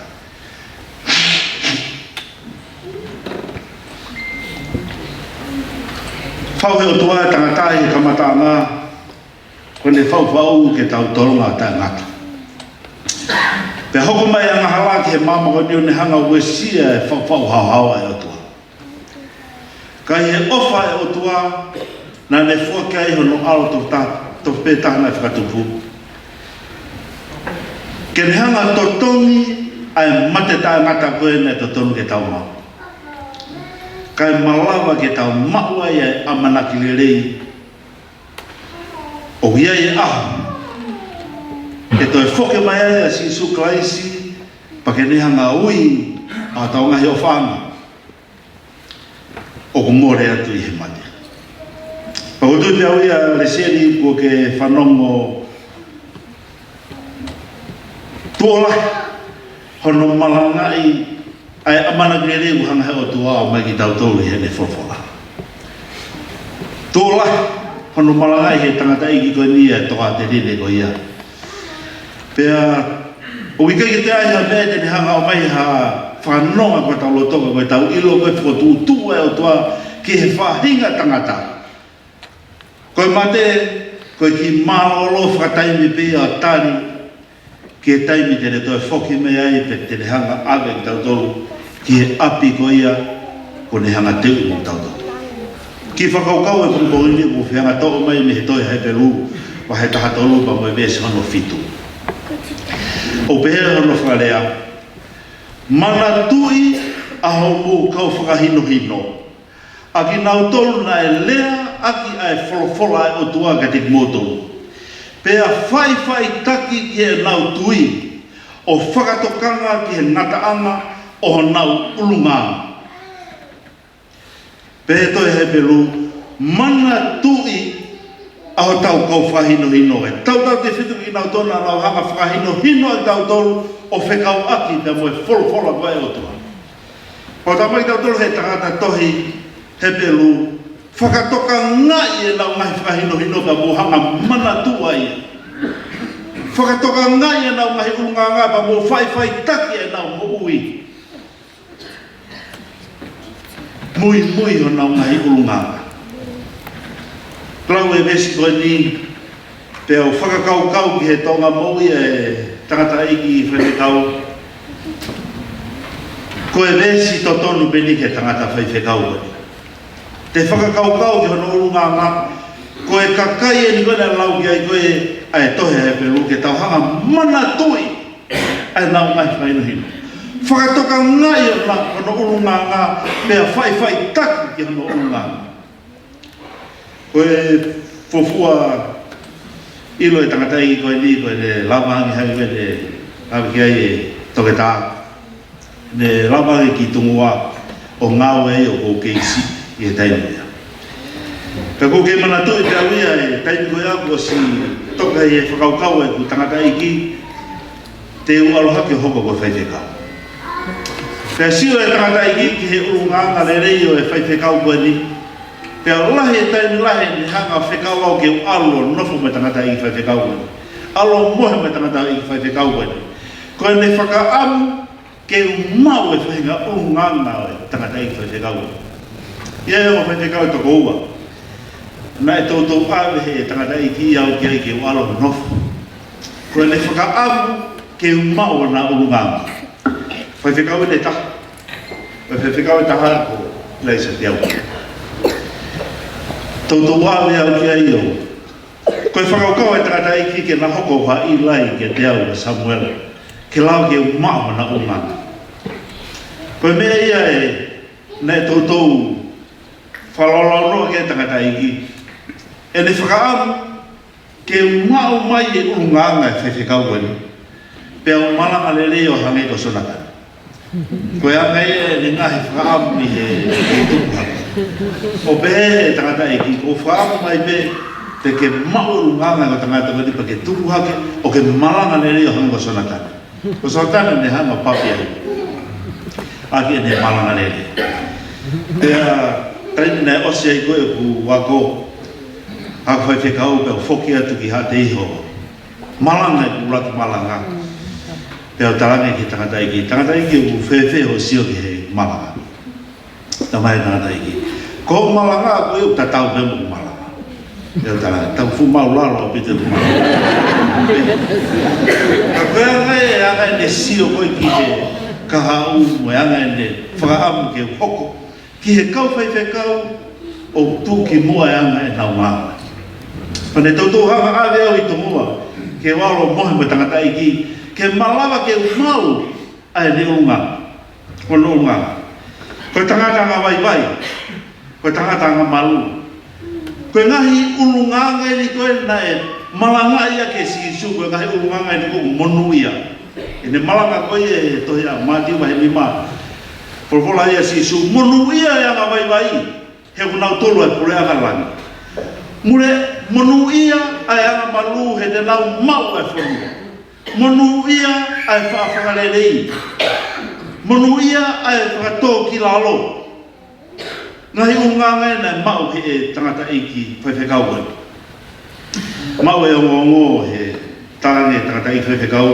Faʻu ʻe he ʻOtua e tangata ʻi he kamataʻanga, ko ʻene faʻufaʻu ke tau tolonga ʻo taʻengata. Pea hoko mai ʻa e angahala ki he māmani ʻo ne hanga ʻo uesia e faʻufaʻu haohaoa ʻa e ʻOtua. Ka ʻi he ʻofa ʻa e ʻOtua, naʻa ne foaki ai hono ʻAlo tofu ta-, tofu pē taha naʻe fakatupu, ke ne hanga ʻo totongi ʻa e mate taʻengata ko ē naʻe totonu ke tau maʻu, kae malava ke tau maʻu ai ʻa e ʻamanaki lelei. ʻOku ʻi ai e ʻaho ʻe toe foki mai ai ʻa Sīsū Kalaisi, pea ke ne hanga ʻo ui ʻa hotau ngaahi ʻofaʻanga ʻoku mole atu ʻi he mate. Pea ʻoku ou tui pē au ia Lesieli kuo ke fanongo tuʻo lahi hono malangaʻi ʻa e ʻamanaki lelei ʻoku hanga ʻe he ʻOtua ʻo ʻomai kiate kitautolu ʻi heʻene folofola. Tuʻo lahi hono malangaʻi ʻe he tangataʻeiki ko eni ʻa e tokāteline ko ia. Pea ʻoku ʻikai ke toe ʻi ai ha meʻa te ne hanga ʻo ʻomai ha fakanonga ki hotau loto ka ko ʻetau ʻilo ko e fokotuʻutuʻu ʻa e ʻOtua ki he faʻahinga tangata. Ko e mate, ko e kiʻi mālōlō fakataimi pē ia ʻo tali ki he taimi te ne toe foki mai ai pea te ne hanga ʻo ʻave kitautolu ki he ʻapi ko ia kuo ne hanga ʻo teuʻi mo kitautolu. Kiʻi fakakaukau ʻi he pongipongi ni ʻoku ou fie hanga ʻo toʻo mai mei he tohi Hepelū, vahe taha tolu pea mo e veesi hono fitu. ʻOku pehē hono fakalea: Manatuʻi ʻa hoʻomou kau fakahinohino, ʻa kinautolu naʻe lea ʻaki ʻa e folofola ʻa e ʻOtua kiate kimoutolu, pea faʻifaʻitaki ki heʻenau tui, ʻo fakatokanga ki he ngataʻanga ʻo honau ʻulungaanga. Pehē ʻe he tohi Hepelū: Manatuʻi ʻa hotau kau fakahinohino. ʻE tautautefito kinautolu naʻa nau hanga ʻo fakahinohino ʻa kitautolu ʻo fekauʻaki pea mo e folofola ko ē ʻa e ʻOtua. Pea ʻoku talamai kiate kitautolu ʻe he tangata tohi Hepelū, fakatokangaʻi ʻenau ngaahi fakahinohino pea mou hanga ʻo manatua ia. Fakatokangaʻi ʻenau ngaahi ʻulungaanga pea mou faʻifaʻitaki ʻenau moʻui. Muimui honau ngaahi ʻulungaanga. Lau e veesi ko eni, pea u fakakaukau ki he toʻonga moʻui ʻa e tangataʻeiki faifekau. Ko e veesi totonu pē eni ki he tangata faifekau ko eni. Te fakakaukau ki hono ʻulungaanga, ko e kakai eni ko ē naʻe lau ki ai ko ē ʻa e tohi Hepelū ke tau hanga ʻo manatuʻi ʻa ʻenau ngaahi fakahinohino. Fakatokangaʻi ʻa hono ʻulungaanga, pea faʻifaʻitaki ki hono ʻulungaanga. Ko e fuofua ʻilo e tangataʻeiki ko eni, ko ʻene lava ange, hangē ko ʻene lave ki ai e toketā, ne lava ange ki Tonga ʻo ngāue ai ʻoku kei siʻi ʻi he taimi ia. Ka ʻoku ou kei manatuʻi pē au ia e taimi ko ia kuo ʻosi toka ʻi he fakakaukau ʻeku tangataʻeiki te u ʻalu hake ʻo hoko ko e faifekau. Pea sio e tangataʻeiki ki he ʻulungaanga lelei ʻo e faifekau ko eni. Pea lahi e taimi lahi ne hanga ʻo fekau au ke u ʻalu ʻo nofo mo e tangataʻeiki faifekau ko eni. ʻAlu ʻo mohe mo e tangataʻeiki faifekau ko eni. Ko ʻene fakaʻamu ke u maʻu e faʻahinga ʻulungaanga ʻo e tangataʻeiki faifekau ko eni. ʻA ia ʻe ongo faifekau ʻe toko ua naʻe toutou ʻave ʻe he tangataʻeiki au ki ai ke u ʻalu ʻo nofo. Ko ʻene fakaʻamu ke u maʻu ʻena ʻulungaanga. Faifekau ʻe taha. Ko e faifekau ʻe taha ko Laisa Teau. Toutou ʻave au ki ai ʻo. Ko e fakakaukau e tangataʻeiki ke na hoko ʻo haʻi lai kiate au ʻa Samuela. Ke lava ke u maʻu ʻena ʻulungaanga. Ko e meʻa ia ʻe naʻe toutou fakalaulaunoa ki ai e tangataʻeiki. ʻEne fakaʻamu ke u maʻu mai e ʻulungaanga e faifekau ko eni. Pea u malanga lelei ʻo hangē ko Sonatani. Ko e anga ia ʻene ngaahi fakaʻamu ʻi he, he tupu hake. ʻO pehē ʻe he tangataʻeiki, ko e fakaʻamu mai pē, te ke maʻu e ʻulungaanga ko e tangata ko eni pea ke tupu hake, ʻo ke malanga lelei ʻo hangē ko Sonatani. Ko Sonatani ne hanga ʻo papi ai. ʻAki ʻene malanga lelei. Pea, taimi naʻe ʻosi ai ko ē ʻeku ako, ako faifekau pea u foki atu ki Haʻateiho. Malanga ʻeku ʻuluaki malanga. Pea u talaange ki he tangataʻeiki, tangataʻeiki ʻoku fēfē hoʻo sio ki he malanga. Talamai ʻe he tangataʻeiki, ko hoʻo malanga ko ē ʻoku tatau pē mo hoku malanga. Pea u talaange, tau fuʻu māʻulalo ʻaupito hoku malanga. Ka ko e anga ē, anga ʻene sio ko ē ki he kahaʻu mo e anga ʻene fakaʻamu ke u hoko ki he kau faifekau ʻoku tuʻu ki muʻa e anga ʻenau ngāue. Pea ne toutou hanga ʻo ʻave au ʻi Tonga ke u ʻalu ʻo mohe mo e tangataʻeiki, ke malava ke u maʻu ʻa ʻene ʻulungaanga. Ko hono ʻulungaanga. Ko e tangata angavaivai. Ko e tangata angamalū. Ko e ngaahi ʻulungaanga eni ko ē naʻe malangaʻi ʻaki ʻe Sīsū, ko e ngaahi ʻulungaanga eni ʻoku monūʻia. ʻEne malanga ko ē ʻi he tohi ʻa Mātiu vahe nima. Folofola ʻa Sīsū, monūʻia e angavaivai, he ʻoku nau tolu ʻa e puleʻanga ʻo langi. Mole, monūʻia ʻa e angamalū, he te nau maʻu ʻa e fonua. Monūʻia ʻa e faʻa fakalelei. Monūʻia ʻa e fakatōkilalo. Ngaahi ʻulungaanga ē naʻe maʻu ʻe he tangataʻeiki faifekau ko ē. Maʻu e ongoongo he talaange tangataʻeiki faifekau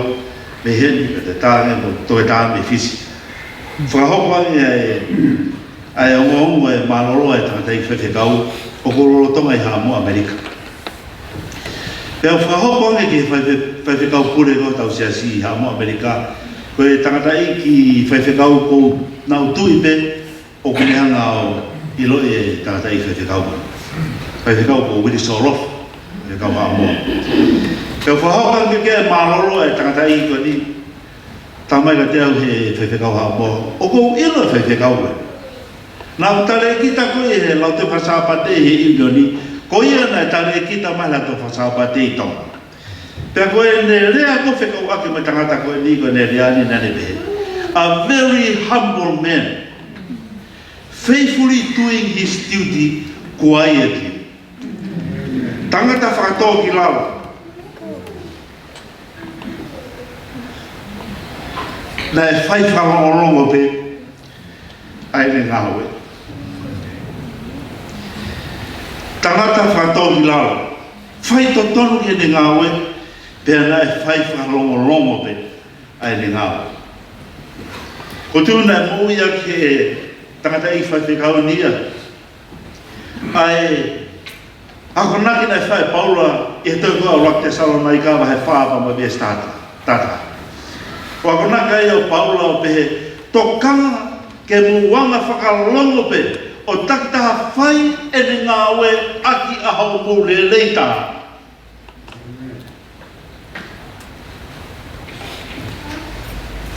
mei heni, pea talaange ko e toketā mei Fisi. Fakahoko ange ʻa e, ʻa e ongoongo e mālōlō e tangataʻeiki faifekau ʻoku lolotonga ʻi Haʻamoa ʻAmelika. Pea u fakahoko ange ki he faife-, faifekau pule ko ē hotau siasi ʻi Haʻamoa ʻAmelika, ko e tangataʻeiki faifekau ʻoku nau tui pē ʻoku ne hanga ʻo ʻiloʻi e tangataʻeiki faifekau. Faifekau ko Uili Solofa, faifekau Haʻamoa. Pea u fakahoko ange ki he mālōlō e tangataʻeiki ko eni, talamai kiate au ʻe he faifekau Haʻamoa, ʻoku ou ʻilo e faifekau ē. Naʻa ku talēkita ko ē he Lautohi Faka-Sāpate he ʻiunioni, ko ia naʻe talēkita mai e Lautohi Faka-Sāpate ʻi Tonga. Pea ko ʻene lea ko ē fekauʻaki mo e tangata ko eni, ko ʻene lea ni naʻa ne pehē, "A very humble man, faithfully doing his duty quietly." Tangata fakatōkilalo. Naʻe fai fakalongolongo pē ʻa ʻene ngāue. Tangata fakatōkilalo. Fai totonu ki heʻene ngāue, pea naʻe fai fakalongolongo pē ʻa ʻene ngāue. ʻOku ou tui naʻe moʻui ʻaki ʻe he tangataʻeiki faifekau ni ia ʻa e akonaki naʻe fai ʻe Paula ʻi he tohi ko ē ʻUluaki Tesalonaika vahe fā pea mo e veesi taha taha. Ko e akonaki ia ʻa Paula ʻo pehē, tokanga ke mou anga fakalongo pē ʻo takitaha fai ʻene ngāue ʻaki ʻa hoʻomou lelei taha.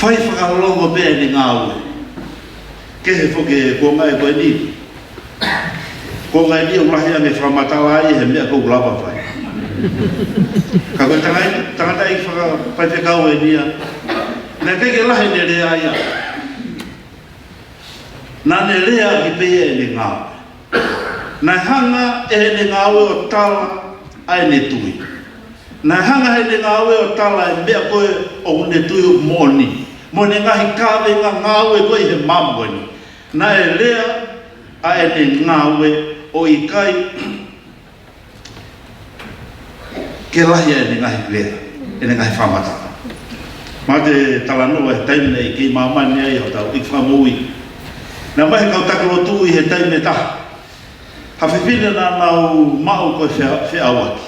Fai fakalongo pē ʻene ngāue. Kehe foki e kuonga ko eni. Kuonga eni ʻoku lahi ange e fakamatala ai he meʻa ʻoku lava fai. Ka ko e tangata, tangataʻeiki fakafaifekau eni ia, naʻe ʻikai ke lahi ʻene lea ia. Naʻa ne lea ʻaki pē ia ʻene ngāue. Naʻe hanga ʻe heʻene ngāue ʻo tala ʻa ʻene tui. Naʻe hanga ʻe heʻene ngāue ʻo tala e meʻa ko ē ʻoku ne tui ʻoku moʻoni, mo ʻene ngaahi kaveinga ngāue ko ē ʻi he māmani. Naʻe lea ʻa ʻene ngāue ʻo ʻikai ke lahi ʻene ngaahi lea, ʻene ngaahi fakamatala. Mahalo te talanoa he taimi naʻe kei māmani ai hotau ʻEiki Fakamoʻui. Naʻe ʻomai he kau taki lotu ʻi he taimi ʻe taha ha fefine naʻa nau maʻu ko e fea-, feʻauaki.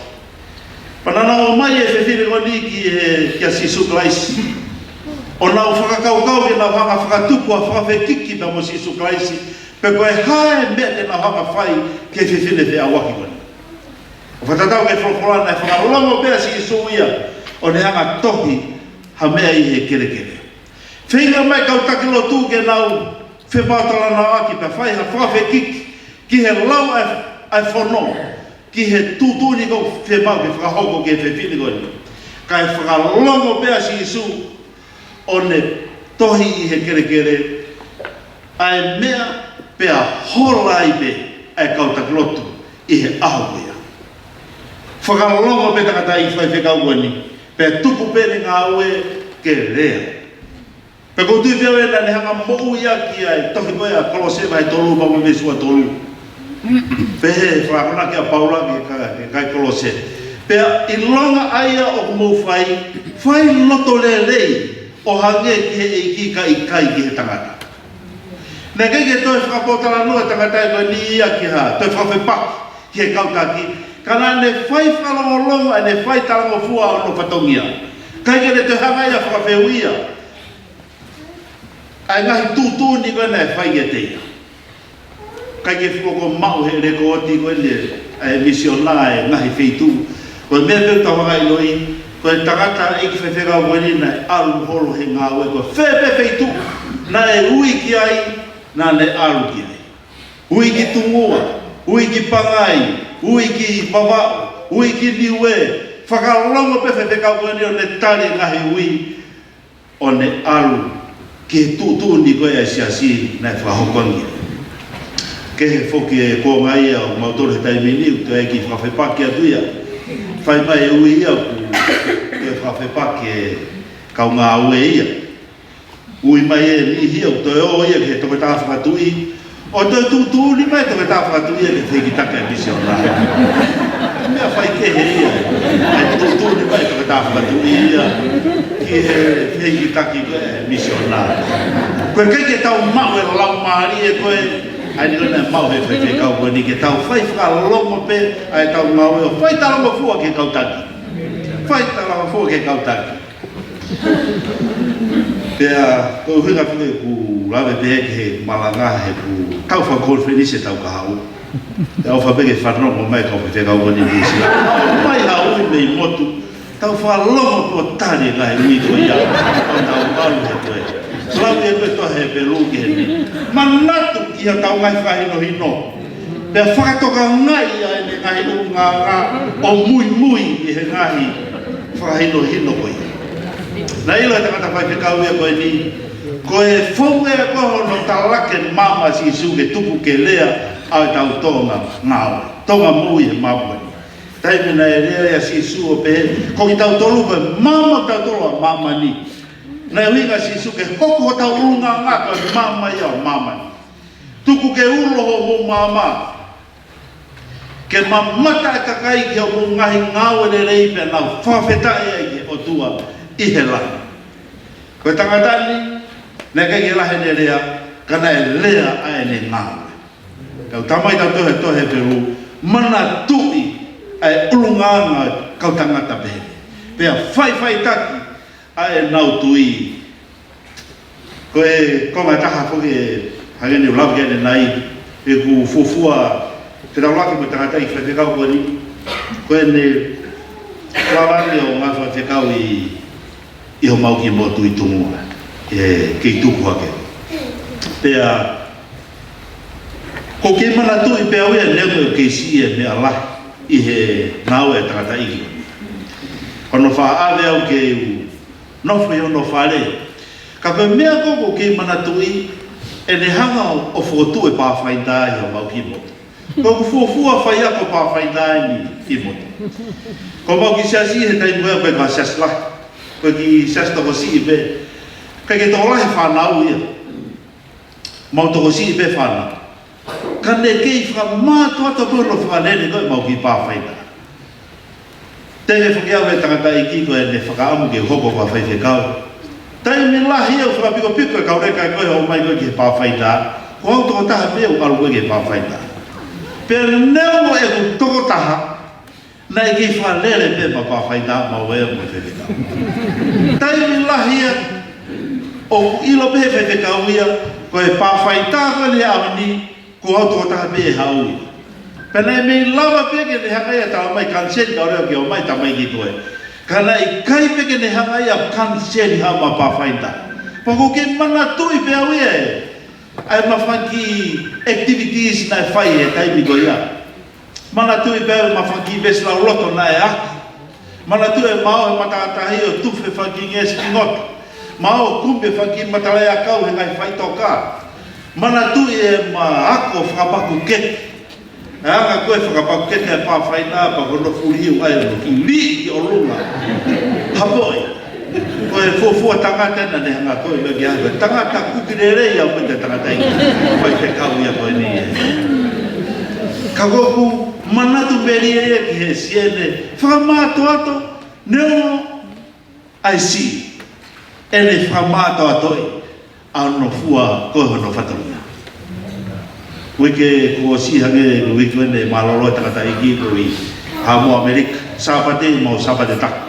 Pea naʻa nau ʻomai e fefine ko eni ki he, kia Sīsū Kalaisi, ʻo nau fakakaukau ke nau hanga ʻo fakatupu ha fakafekiki pea mo Sīsū Kalaisi, pe ko e hā e meʻa te nau hanga ʻo fai ki he fefine feʻauaki ko eni. ʻO fakatatau ki he folofola, naʻe fakalongo pē ʻa Sīsū ia ʻo ne hanga ʻo tohi ha meʻa ʻi he kelekele. Feinga mai e kau taki lotu ke nau fepōtalanoaʻaki pea fai ha fakafekiki ki he lau ʻa e, ʻa e fono, ki he tuʻutuʻuni ʻoku fiemaʻu ke fakahoko ki he fefine ko eni. Kae fakalongo pē ʻa Sīsū ʻo ne tohi ʻi he kelekele ʻa e meʻa, pea hola ai pē ʻa e kau taki lotu ʻi he ʻaho ko ia. Fakalongo pē tangataʻeiki fakafaifekau ko eni, pea tuku pē ʻene ngāue ke lea. Pea ʻoku ou tui pē au naʻa ne hanga ʻo moʻui ʻaki ʻa e tohi ko ia ʻa Kolose vahe tolu pea mo e veesi ua tolu. Pehē ʻe he akonaki ʻa Paula ki he ka-, ki he kakai Kolose: Pea ʻilonga ʻa ia ʻoku mou fai, fai loto lelei ʻo hangē ki he ʻEiki kae ʻikai ki he tangata. Naʻe ʻikai ke toe fakapōtalanoa e tangata ko eni ia ki ha toe fakafepaki ki he kau taki, ka naʻa ne fai fakalongolongo ʻa ʻene fai talangofua ʻo hono fatongia. ʻIkai ke ne toe hanga ia ʻo fakafehuʻia ʻa e ngaahi tuʻutuʻuni ko ē naʻe fai kiate ia. ʻIkai ke fuʻu maʻu he lekooti ko eni ʻa e misiona e ngaahi feituʻu. Ko e meʻa pē ʻoku tau hanga ʻo ʻiloʻi, ko e tangataʻeiki fakafaifekau ko eni naʻe ʻalu holo he ngāue, ko fē pē feituʻu naʻe ui ki ai, naʻa ne ʻalu ki ai. Ui ki Tungua, ui ki Pangai, ui ki Vavaʻu, ui ki Niue, fakalongo pē e fakafaifekau ko eni ʻo ne tali e ngaahi ui, ʻo ne ʻalu ki he tuʻutuʻuni ko ē ʻa e siasi naʻe fakahoko ange. Kehe foki e kuonga ia ʻo mautolu he taimi ni, ʻoku toe ʻai ke fakafepaki atu ia. Fai mai e ui ia ʻoku toe fakafepaki e kau ngāue ia. Ui mai e niʻihi ia ʻoku toe ō ia ki he toketā fakatuʻi, ʻo toe tuʻutuʻuni mai e toketā fakatuʻi ia ke fehikitaki e misiona. Meʻa faikehe ia, ʻa e tuʻutuʻuni mai e toketā fakatuʻi ia ki he fehikitaki ko ē e misiona. Ko e ʻikai ke tau maʻu e laumālie ko ē, ʻa ia naʻe maʻu he fakafaifekau ko eni, ke tau fai fakalongo pē ʻa ʻetau ngāue ʻo fai talangofua ki he kau taki. Fai talangofua ki he kau taki. Pea ko e ʻuhinga pē ʻeku lave pē ki he malanga he ʻoku tau fakakonifelenisi ʻetau kahaʻu. Pea ʻofa pē ke fanongo mai e kau faifekau ko eni ni sila. Mai ha ui mei motu. Tau fakalongo pē ʻo tali e ngaahi ui ko ia. ʻO tau ʻalu he ko e. Lau e ko e tohi Hepelū ki heni. Manatu ki heʻetau ngaahi fakahinohino. Pea fakatokangaʻi ʻa ʻene ngaahi ʻulungaanga ʻo muimui ʻi he ngaahi fakahinohino ko ia. Naʻe ʻilo ʻe he tangata faifekau ia ko eni, ko e fou ē ko hono talaki e maama ʻa Sīsū ke tuku ke lea ʻa ʻetau Tonga ngāue, Tonga moʻui he māmani. Taimi naʻe lea ai ʻa Sīsū ʻo pehē, ko kitautolu ko e maama ʻo kitautolu ʻa māmani. Naʻe ui ʻa Sīsū ke hoko hotau ʻulungaanga ko e maama ia ʻo māmani. Tuku ke ulo hoʻomou maama. Ke mamata e kakai ki hoʻomou ngaahi ngāue lelei pea nau fakafetaʻi ai ki he ʻOtua ʻi he langi. Ko e tangata ni, naʻe ʻikai ke lahi ʻene lea, ka naʻe lea ʻa ʻene ngāue. Kau tamai tau tohi, tohi Hepelū, manatuʻi ʻa e ʻulungaanga kau tangata pehē. Pea faʻifaʻitaki ʻa ʻenau tui. Ko e konga ʻe taha foki ʻe hangē ne u lave ki ai ʻanenai, ʻeku fuofua fetaulaki mo e tangataʻeiki faifekau ko eni, ko ʻene lava ange ʻo ngāue fakafaifekau ʻi, ʻi homau kiʻi motu ʻi Tungua, ʻe kei tuku hake. Pea, ʻoku ou kei manatuʻi pē au ia neongo ʻeku kei siʻi e meʻa lahi. ʻi he ngāue ʻa e tangataʻeiki. Ko hono faʻa ʻave au ke u nofo ʻi hono fale. Ka ko e meʻa ko ē ʻoku ou kei manatuʻi, ʻene hanga ʻo fokotuʻu e Pathfinder ʻi homau kiʻi motu. Ko ʻeku fuofua faiako Pathfinder eni ʻi motu. Ko homau kiʻi siasi he taimi ko ē ko e kau siasi lahi. Ko e kiʻi siasi tokosiʻi pē. ʻIkai ke tokolahi e fānau ia. Mau tokosiʻi pē fānau. Ka ne kei fakamātoato pē hono fakalele ko ē homau kiʻi Pathfinder. Tenge foki au he tangataʻeiki ko ʻene fakaʻamu ke hoko ko ha faifekau. Taimi lahi au fakapikopiko e kau leka ko ē ʻomai ko ē ki he Pathfinder. Ko au tokotaha pē ʻoku ʻalu ko ē ki he Pathfinder. Pea neongo ʻeku tokotaha, naʻe kei fakalele pē ʻema Pathfinder maʻa e mo e faifekau. Taimi lahi ia, ʻoku ʻilo pē he faifekau ia, ko e Pathfinder ko eni ʻaho ni, ko au tokotaha pē ʻe haʻu ia. Pea naʻe mei lava pē ke ne hanga ia ʻo talamai, kaniseli kau leka ke ʻomai, tamaiki ko ē. Ka naʻe ʻikai pē ke ne hanga ia ʻo kaniseli haʻama Pathfinder. Pea ʻoku ou kei manatuʻi pē au ia ē. ʻA ʻema fanga kiʻi activities naʻe fai he taimi ko ia. Manatuʻi pē ʻema fanga kiʻi veesi lauloto naʻe ako. Manatuʻi ʻema ō he matātahi ʻo tufa e fanga kiʻi ngeʻesi pingoto. Mo ō ʻo kumi e fanga kiʻi matalaʻiʻakau he ngaahi faʻitoka. Manatuʻi ʻema ako fakapaku keke. ʻE anga ko ē fakapaku keke ʻa e Pathfinder pea ko hono fuliu ai ʻo kiʻi liʻi ki ʻolunga. Hapoʻi. Ko e fuofua tangata naʻa ne hanga ko ē ʻo meʻa ki ai, ko e tangata kuki lelei au mo e tangataʻeiki. Faifekau ia ko eni ē. Ka ʻoku ou manatu melie ia ki he siasi ʻene fakamātoato, neongo ʻa e siʻi, ʻene fakamātoatoʻi ʻa hono fua ko ē hono fatongia. Uike kuo ʻosi hangē ko e uike ʻeni mālōlō e tangataʻeiki ko ē ʻi Haʻamoa ʻAmelika, Sāpate, mau Sāpate taha.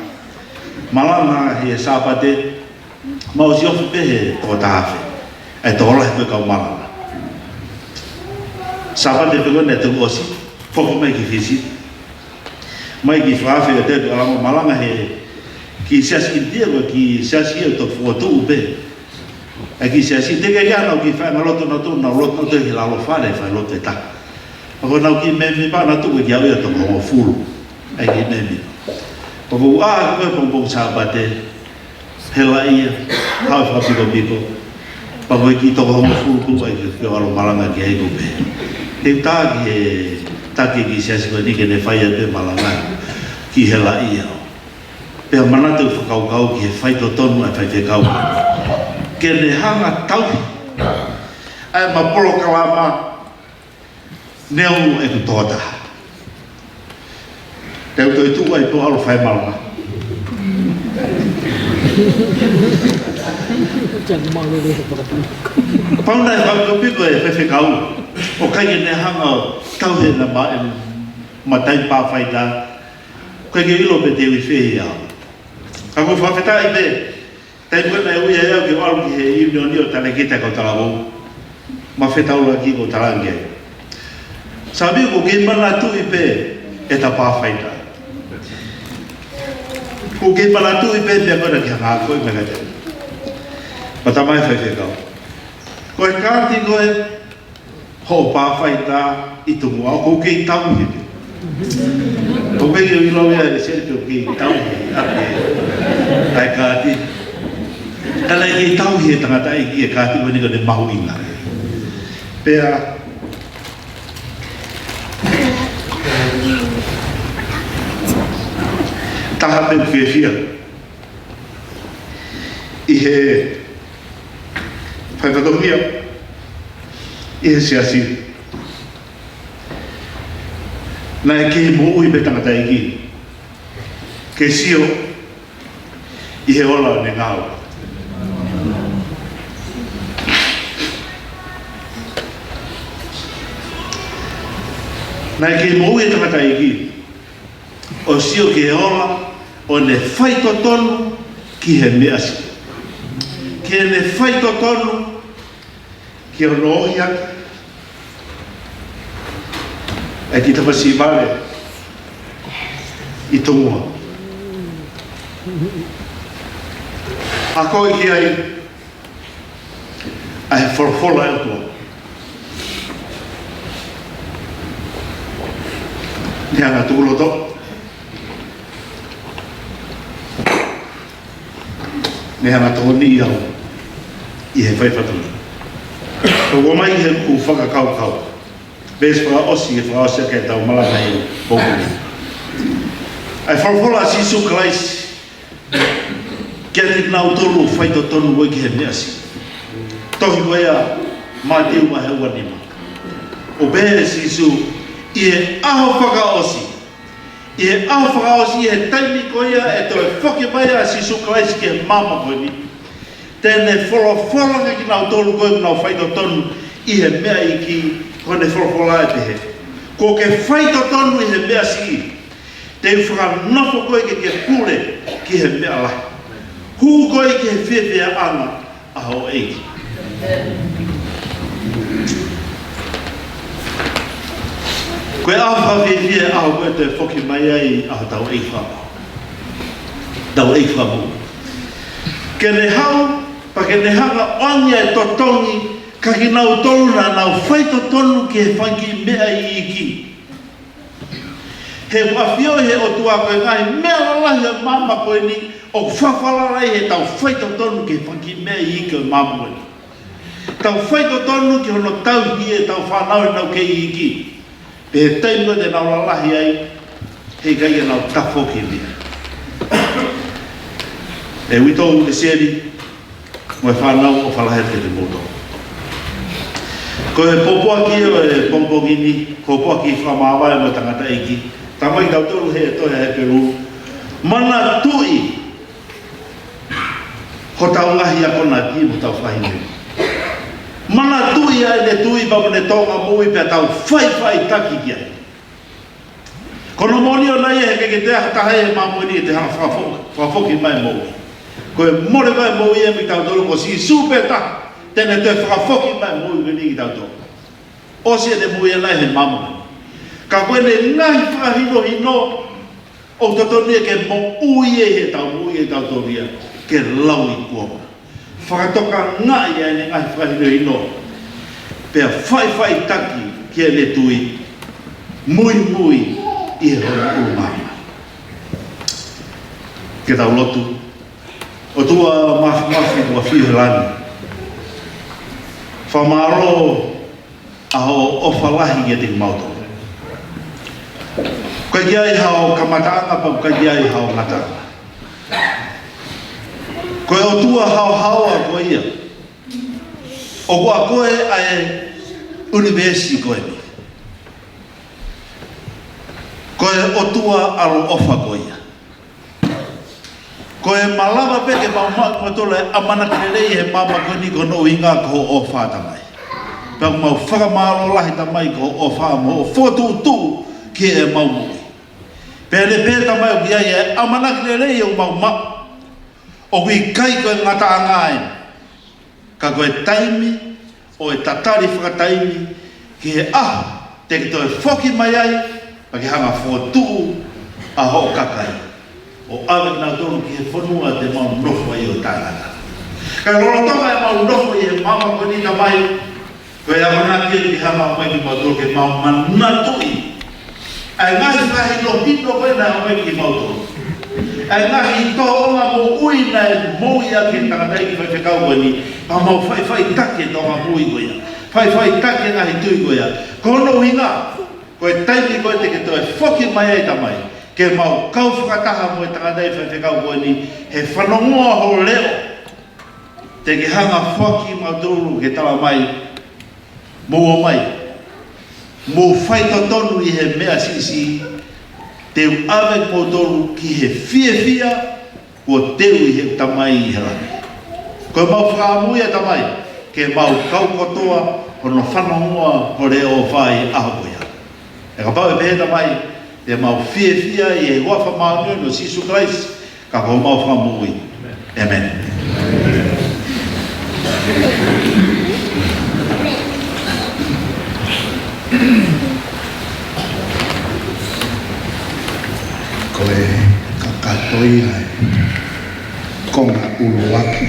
Malanga he Sāpate, mau ʻosi ofi pē he toko taha afe. ʻA e tokolahi ko ē kau malanga. Sāpate pē ko ē naʻe tuku ʻosi, foki mai ki Fisi. Mai ki Fakafe ʻo teu ala mo malanga he kiʻi siasi ʻInitia, ko e kiʻi siasi ia ʻoku toki fokotuʻu pē. ʻA e kiʻi siasi teʻeki ke ʻi ai hano kiʻi faiʻanga lotu naʻa nau lotu nautolu he lalo fale, fai lotu ʻe taha. Pea ko ʻenau kiʻi mēmipa naʻa nau tuku kiate au ia toko hongofulu. ʻA e kiʻi mēmipa. Pea ko e ʻaho ko ē pongipongi Sāpate, helaʻia, haʻu fakapikopiko. Pea ko e kiʻi toko hongofulu tuku ai ke, ke ʻalu ʻo malanga ki ai ko ē pē. He taki he, taki e kiʻi siasi ko eni ke ne fai atu e malanga ki helaʻia. Pea manatu e fakakaukau ki he faitotonu ʻa e faifekau. Ke ne hanga ʻo tauhi ʻa ʻema polokalama neongo ʻeku tokotaha. Te u toe tuʻu ai pē ʻo ʻalu ʻo fai malanga. Pau naʻe fakapikopiko e faifekau ʻoku ʻikai ke ne hanga ʻo tauhi ʻena ma-, ʻema taimi Pathfinder. ʻOku ʻikai ke u ʻilo pe te u ʻi fē ia. Ka ʻoku ou fakafetaʻi pē, taimi ko ē naʻe ui ai au ke u ʻalu ki he ʻiunioni ʻo talēkita e kau talavou. Mo e fetaulaki ko ē ʻoku ou talaange ai. Sāmiu, ʻoku ou kei manatuʻi pē ʻeta Pathfinder. ʻOku ou kei manatuʻi pē meʻa ko ē naʻa ke hanga ʻo akoʻi mai kiate au. Pea talamai ʻe he faifekau, ko e kaati ko ē hoʻo Pathfinder ʻi Tonga, ʻoku ou kei tauhi pē. ʻOku ou kei ʻilo ia ʻe Seli pe ʻoku ou kei tauhi ʻaki ʻa e kaati. Ka naʻe kei tauhi ʻe he tangataʻeiki e kaati ko eni ko ʻene mahuʻinga. Pea taha pē ʻoku ou fiefia ʻi he fai fatongia ʻi he siasi. Naʻe kei moʻui pē tangataʻeiki ke sio ʻi he ola ʻo ʻene ngāue. Naʻe kei moʻui e tangataʻeiki ʻo sio ki he ola ʻo ʻene faitotonu ki he meʻa sio. Ki heʻene faitotonu ki hono ohi ʻaki e kiʻi tamasiʻi vale ʻi Tonga. Akoʻi ki ai ʻa e folofola ʻa e ʻOtua. He anga tukuloto. Mei he anga tokoni au ʻi he fai fatongia. Ko ʻomai he ʻū fakakaukau. Veesi fakaʻosi, ʻe fakaʻosi ʻaki ʻetau malanga ʻi he pō ko eni. ʻA e folofola ʻa Sīsū Kalaisi kiate kinautolu ʻoku faitotonu ko ē ki he meʻa siʻi. Tohi ko ia Mātiu vahe ua nima. ʻOku pehē ʻe Sīsū, ʻi he ʻaho fakaʻosi, ʻi he ʻaho fakaʻosi, ʻi he taimi ko ia ʻe toe foki mai ai ʻa Sīsū Kalaisi ki he māmani ko eni, te ne folofola kiate kinautolu ko ē ʻoku nau faitotonu ʻi he meʻa iiki, ko ʻene folofola ʻe pehē, kuo ke faitotonu ʻi he meʻa siʻi, te u fakanofo koe ke ke pule ki he meʻa lahi. Hū koe ki he fiefiaʻanga ʻa ho ʻEiki. Ko e ʻaho fakafiefia ʻaho ko ē ʻe toe foki mai ai ʻa hotau ʻEiki Fakamoʻui. Tau ʻEiki Fakamoʻui. Ke ne haʻu, pea ke ne hanga ʻo ʻoange ʻa e totongi kiate kinautolu naʻa nau faitotonu ki he fanga kiʻi meʻa iiki. He ʻoku ʻafioʻi ʻe he ʻOtua ko e ngaahi meʻa lalahi ʻo e māmani ko eni ʻoku fakafalala ai heʻetau faitotonu ki he fanga kiʻi meʻa iiki ʻo e māmani ko eni. Tau faitotonu ki hono tauhi ʻetau fānau heʻenau kei iiki. Pea ʻi he taimi ko ē te nau lalahi ai, heʻikai ke nau tafoki mei ai. ʻE uitou, ʻe Sieli, mo e fānau, ʻofa lahi atu kiate kimoutolu. Ko e pōpoaki ʻo e pongipongi ni, ko e pōpoaki fakamāvae mo e tangataʻeiki. Talamai kiate kitautolu ʻe he tohi ʻa Hepelū, manatuʻi hotau ngaahi akonaki mo hotau faʻahinga. Manatuʻi ʻa ʻene tui pea mo ʻene tōʻonga moʻui pea tau faʻifaʻitaki ki ai. Ko hono moʻoni ʻoku ʻikai ke toe ʻi ai ha taha ʻi he māmani ni te ne hanga ʻo fakafo-, fakafoki mai e moʻui. Ko e mole mai e moʻui ʻa kitautolu ko Sīsū pē taha te ne toe fakafoki mai e moʻui ko eni kiate kitautolu. ʻOsi ʻene moʻui ʻana ʻi he māmani ni. Ka ko ʻene ngaahi fakahinohino ʻoku totonu ia ke moʻui ai heʻetau moʻui ʻa kitautolu ia, ke lau ʻi kuonga. Fakatokangaʻi ʻa ʻene ngaahi fakahinohino. Pea faʻifaʻitaki ki heʻene tui. Muimui ʻi he ʻulungaanga. Ke tau lotu. ʻOtua Māfimafi ʻoku ʻafio ʻi he langi. Fakamālō ʻa hoʻo ʻofa lahi kiate kimautolu. ʻOku ʻikai ke ʻi ai haʻo kamataʻanga pea ʻoku ʻikai ke ʻi ai haʻo ngataʻanga. Ko e ʻOtua haohaoa koe ia. ʻOku ʻa koe ʻa e ʻunivēsi ko eni. Ko e ʻOtua ʻaloʻofa koe ia. Ko e malava pē ke mau maʻu kimautolu e ʻamanaki lelei he māmani ko eni ko hono ʻuhinga ko hoʻo ʻofa Tamai. Pea ʻoku mau fakamālō lahi Tamai ko hoʻo ʻofa mo hoʻo fokotuʻutuʻu ki heʻemau moʻui. Pea ʻi he pē Tamai ʻoku ʻi ai e ʻamanaki lelei ʻoku mau maʻu. ʻOku ʻikai ko e ngataʻanga eni. Ka ko e taimi ʻo e tatali fakataimi ki he ʻaho te ke toe foki mai ai, pea ke hanga ʻo fokotuʻu ʻa hoʻo kakai ʻo ʻave kinautolu ki he fonua te mau nofo ai ʻo taʻengata. Ka lolotonga ʻemau nofo ʻi he māmani ko eni Tamai, ko e ʻamanaki ke hanga ʻo ʻomai kimautolu ke mau manatuʻi ʻa e ngaahi fakahinohino ko ē naʻe ʻomai kiate kimautolu. ʻA e ngaahi tōʻonga moʻui naʻe moʻui ʻaki ʻe he tangataʻeiki faifekau ko eni, pea mau faʻifaʻitaki e tōʻonga moʻui ko ia. Faʻifaʻitaki e ngaahi tui ko ia. Ko hono ʻuhinga, ko e taimi ko ē te ke toe foki mai ai Tamai, ke mau kau fakataha mo e tangataʻeiki faifekau ko eni, he fanongoa ho leʻo, te ke hanga ʻo foaki kimautolu ke tala mai, mou ō mai, mou faitotonu ʻi he meʻa siʻisiʻi, te u ʻave kimoutolu ki he fiefia kuo teu ʻe heʻeku Tamai ʻi he langi. Ko ʻemau fakaʻamu ia Tamai, ke mau kau kotoa hono fanongoa ho leʻo ʻi he ʻaho ko ia. Pea kapau ʻe pehē Tamai, te mau fiefia ʻi he huafa māʻoniʻoni ʻo Sīsū Kalaisi, ka ko homau Fakamoʻui. ʻĒmeni. Ko e kakato ia e konga ʻuluaki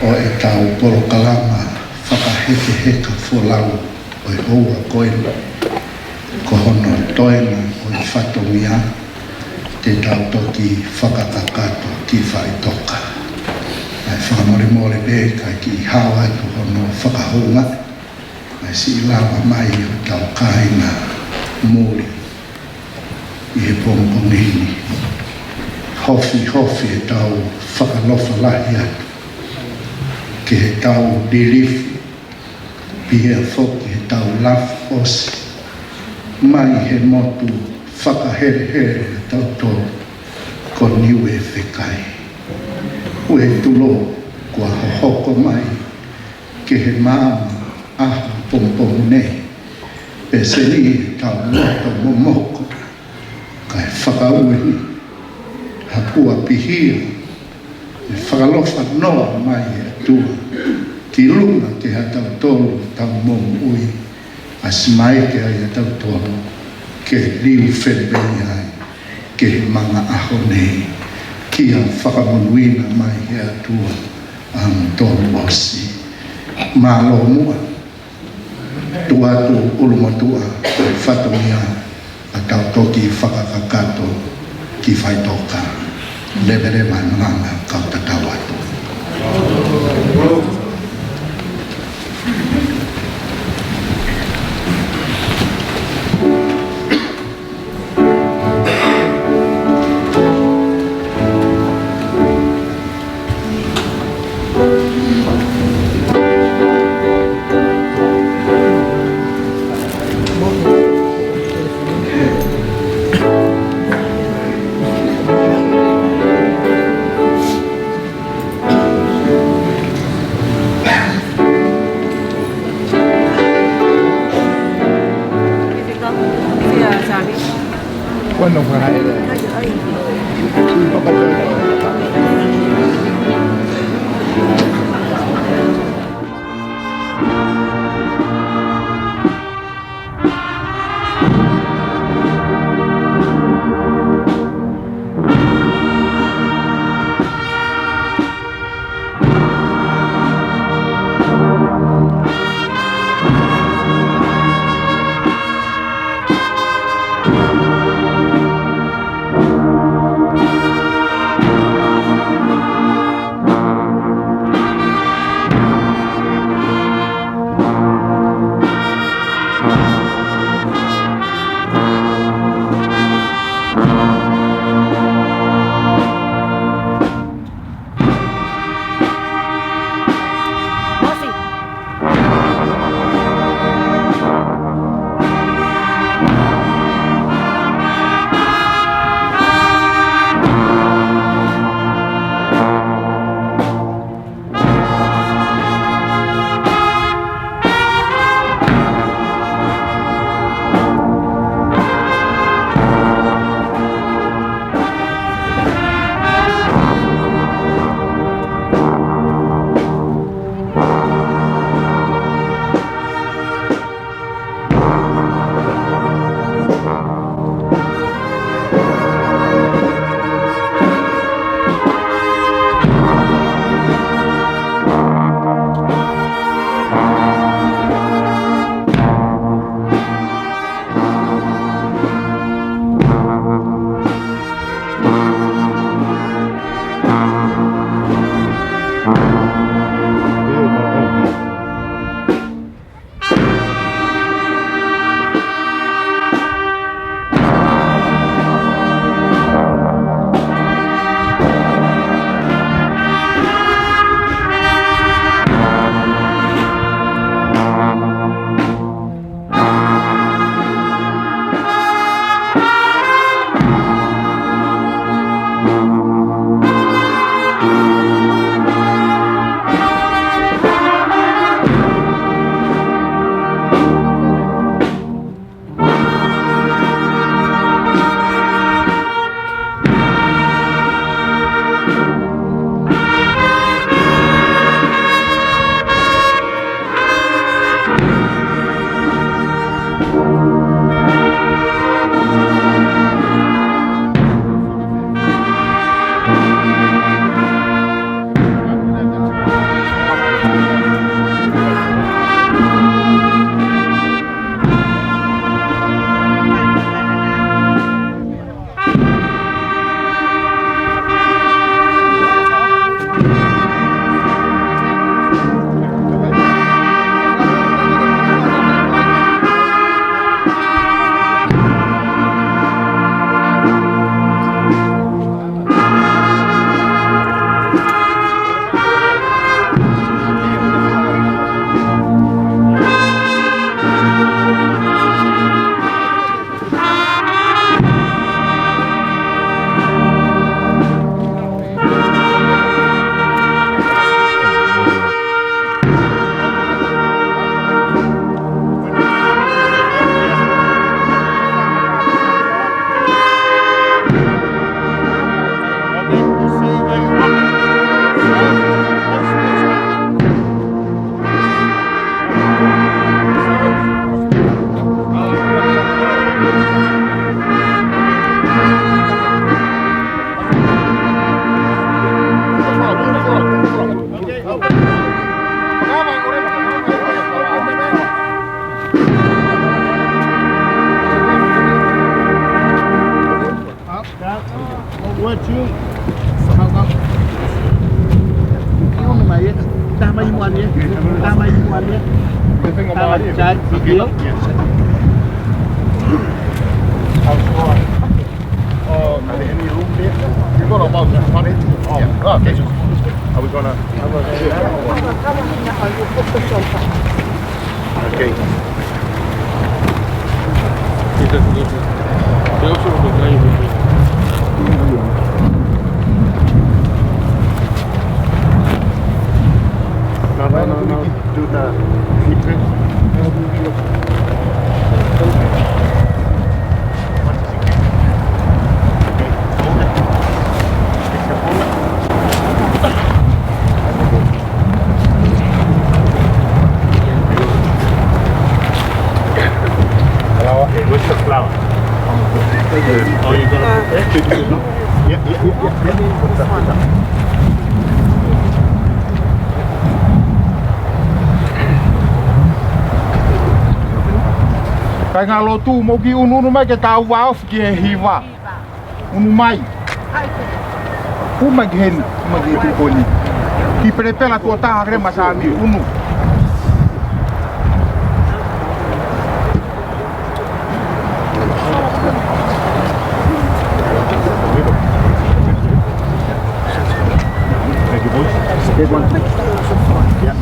ʻo ʻetau polokalama fakahekeheka folau ʻo e houa ko eni, ko hono toenga ʻo e fatongia, te tau toki fakakakato ki faʻitoka. ʻA e fakamolemole pē ka kiʻi hao atu hono fakahoungaʻi ʻa e siʻi lava mai ʻo ʻetau kāinga muli ʻi he pongipongi ni. Hofihofi ʻetau fakalofa lahi atu ki heʻetau lilifu, pea foki ʻetau lafu ʻosi mai he motu fakahelehele ʻatautolu ko Niue Fekai. Ue tulo kuo hohoko mai ki he maama ʻaho pongipongi ni, pea seli ʻetau loto momoko, kae fakaʻuhinga ha kuo pihia e fakalofa noa mai ʻa e ʻOtua ki lunga ke ha tautolu tau moʻui, ʻasi mai ke ai ʻa tautolu ke liu fepei ai ki he manga ʻaho ni, kia fakamonūʻia mai ʻe he ʻOtua ʻa e tolu ʻosi. Mālō muʻa. Tuʻu atu ʻulumotuʻa ʻa e fatongia, ʻa tau toki fakakakato ki faʻitoka. Leveleva e malanga kau tatau atu. Tama i muʻa ni, tama i muʻa ni. Tama i muʻa ni. Yes. Oh, are there any room there? You got about twenty? Oh, yeah. Oh, okay. Are we gonna? Okay. No, no, no, no. Do the feedback. Flower. Where's the flower? Oh, you got it. Yeah, yeah, yeah, yeah, yeah. Kāinga lotu, mou kiʻi unu, unu mai ke tau vāofi ki he hiva. Unu mai. Unu mai ki heni, unu mai ki he tuʻu ko eni. Kiʻi pelepela tuʻo taha ke lele mai Sāmi, unu. Thank you, boys. Good one. Yeah.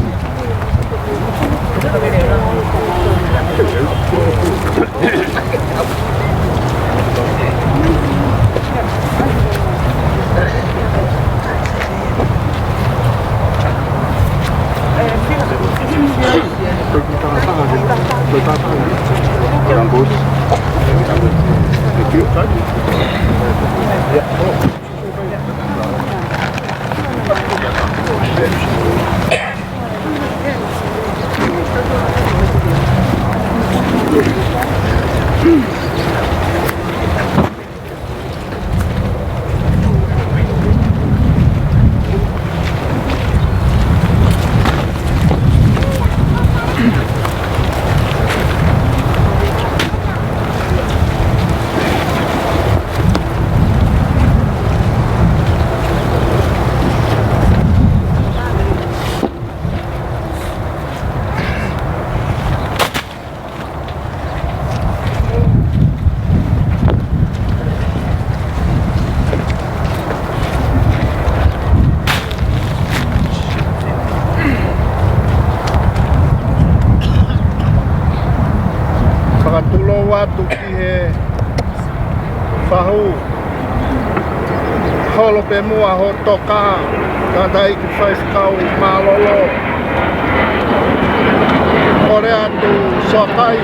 Fakatulou atu ki he fahu. Holo pē muʻa hoʻo toka, tangataʻeiki faifekau mālōlō. Kole atu Soakai,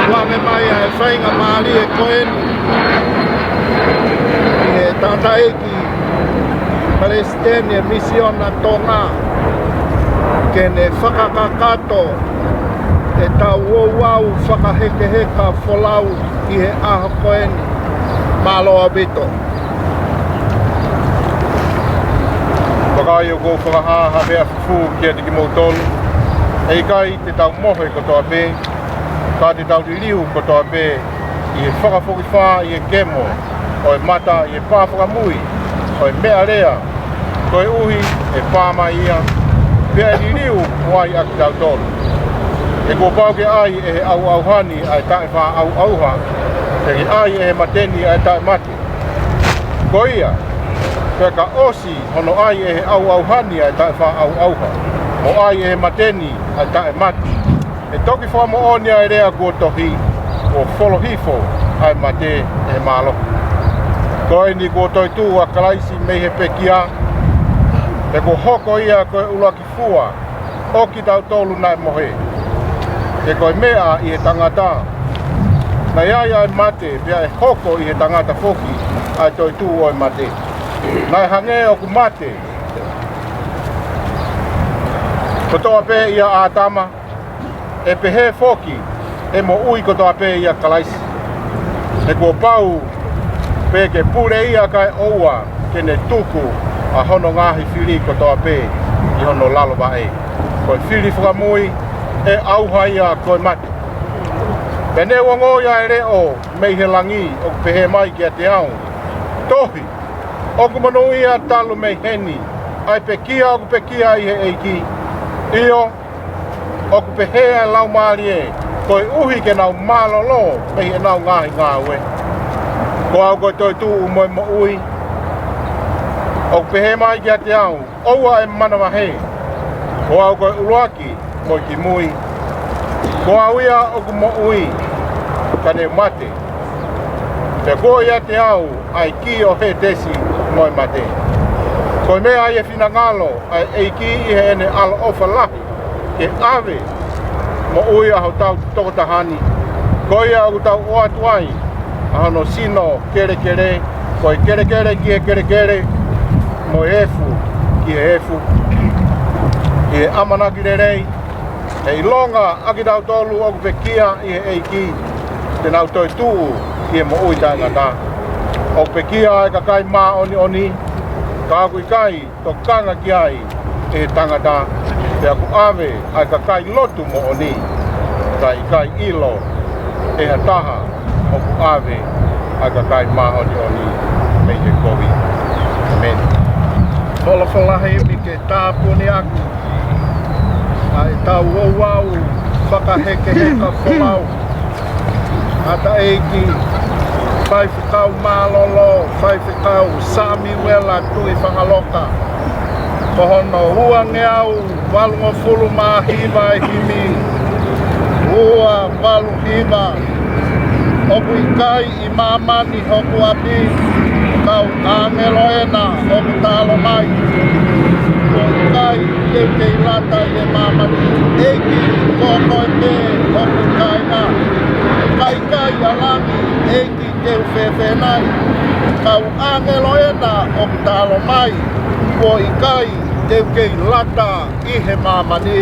ʻoange mai ʻa e faingamālie ko eni ki he tangataʻeiki Palesiteni ʻo e Misiona Tonga, ke ne fakakakato ʻetau ouau fakahekeheka folau ʻi he ʻaho ko eni. Mālō ʻaupito. Vakai, ʻoku ou fakahā ha meʻa fufū kiate kimoutolu. ʻE ʻikai te tau mohe kotoa pē, ka te tau liliu kotoa pē ʻi he fakafokifā ʻi he kemo ʻo e mata ʻi he pā fakamui ʻo e meʻalea, koeʻuhi ʻe pā mai ia, pea ʻe liliu ʻo ʻai ʻa kitautolu. He kuo pau ke ʻai ʻe he ʻauʻauha ni ʻa e taʻefaʻaʻauʻauha, pea ke ʻai ʻe he mate ni ʻa e taʻemate. Ko ia, pea ka ʻosi hono ʻai ʻe he ʻauʻauha ni ʻa e taʻefaʻaʻauʻauha, mo ʻai ʻe he mate ni ʻa e taʻemate, ʻe toki fakamoʻoni ʻa e lea kuo tohi, kuo folo hifo ʻa e mate ʻe he mālohi. Ko eni kuo toetuʻu ʻa Kalaisi mei he pekia, pea kuo hoko ia ko e ʻuluaki fua ʻo kitautolu naʻe mohe. He ko e meʻa ʻi he tangata, naʻe ʻi ai ʻa e mate, pea ʻe hoko ʻi he tangata foki ʻa e toetuʻu ʻo e mate. Naʻe hangē ʻoku mate kotoa pē ʻia ʻĀtama, ʻe pehē foki ʻe moʻui kotoa pē ʻia Kalaisi. He kuo pau pē ke pule ia kae ʻoua ke ne tuku ʻa hono ngaahi fili kotoa pē ʻi hono lalo vaʻe. Ko e fili fakamui ʻe ʻauha ia ko e mate. Pea ne u ongoʻi ʻa e leʻo mei he langi ʻoku pehē mai kiate au, Tohi, ʻoku monūʻia talu mei heni ʻa e pekia ʻoku pekia ʻi he ʻEiki. ʻIo, ʻoku pehē ʻa e Laumālie, koeʻuhi ke nau mālōlō mei heʻenau ngaahi ngāue. Ko au ko e toetuʻu mo e moʻui. ʻOku pehē mai kiate au, ʻoua ʻe manavahē. Ko au ko e ʻuluaki mo e kimui. Ko au ia ʻoku moʻui, ka ne mate, pea kuo ʻiate au ʻa e kī ʻo Hētesi mo e mate. Ko e meʻa ʻa e finangalo ʻa e ʻEiki ʻi heʻene ʻaloʻofa lahi, ke ʻave moʻui ʻa hotau tokotaha ni. Ko ia ʻoku tau ʻoatu ai ʻa hono sino kelekele, ko e kelekele ki he kelekele, mo e efu ki he efu, ʻi he ʻamanaki lelei, ʻe ʻilonga ʻa kitautolu ʻoku pekia ʻi he ʻEiki, te nau toetuʻu ki he moʻui taʻengata. ʻOku pekia ʻa e kakai māʻoniʻoni, ka ʻoku ʻikai tokanga ki ai ʻe he tangata, pea ʻoku ʻave ʻa e kakai lotu moʻoni, ka ʻikai ʻilo ʻe ha taha ʻoku ʻave ʻa e kakai māʻoniʻoni mei he kovi. ʻĒmeni. Folofola himi ke tāpuni ʻaki ʻa e tau ouau fakahekeheka folau. ʻAtaʻeiki Faifekau Mālōlō, Faifekau Samiuela Tuʻifangaloka, ko hono uangeau valungofulu mā hiva e himi, ua valu hiva. ʻOku ʻikai ʻi māmani hoku ʻapi, kau ʻāngelo ena ʻoku talomai. ʻOku ʻikai te u kei lata ʻi he māmani, ʻEiki, ko koe pē hoku kāinga. Ka ʻikai ʻa langi, ʻEiki, te u fēfē nai? Kau ʻāngelo ena ʻoku talomai, ʻoku ʻikai te u kei lata ʻi he māmani.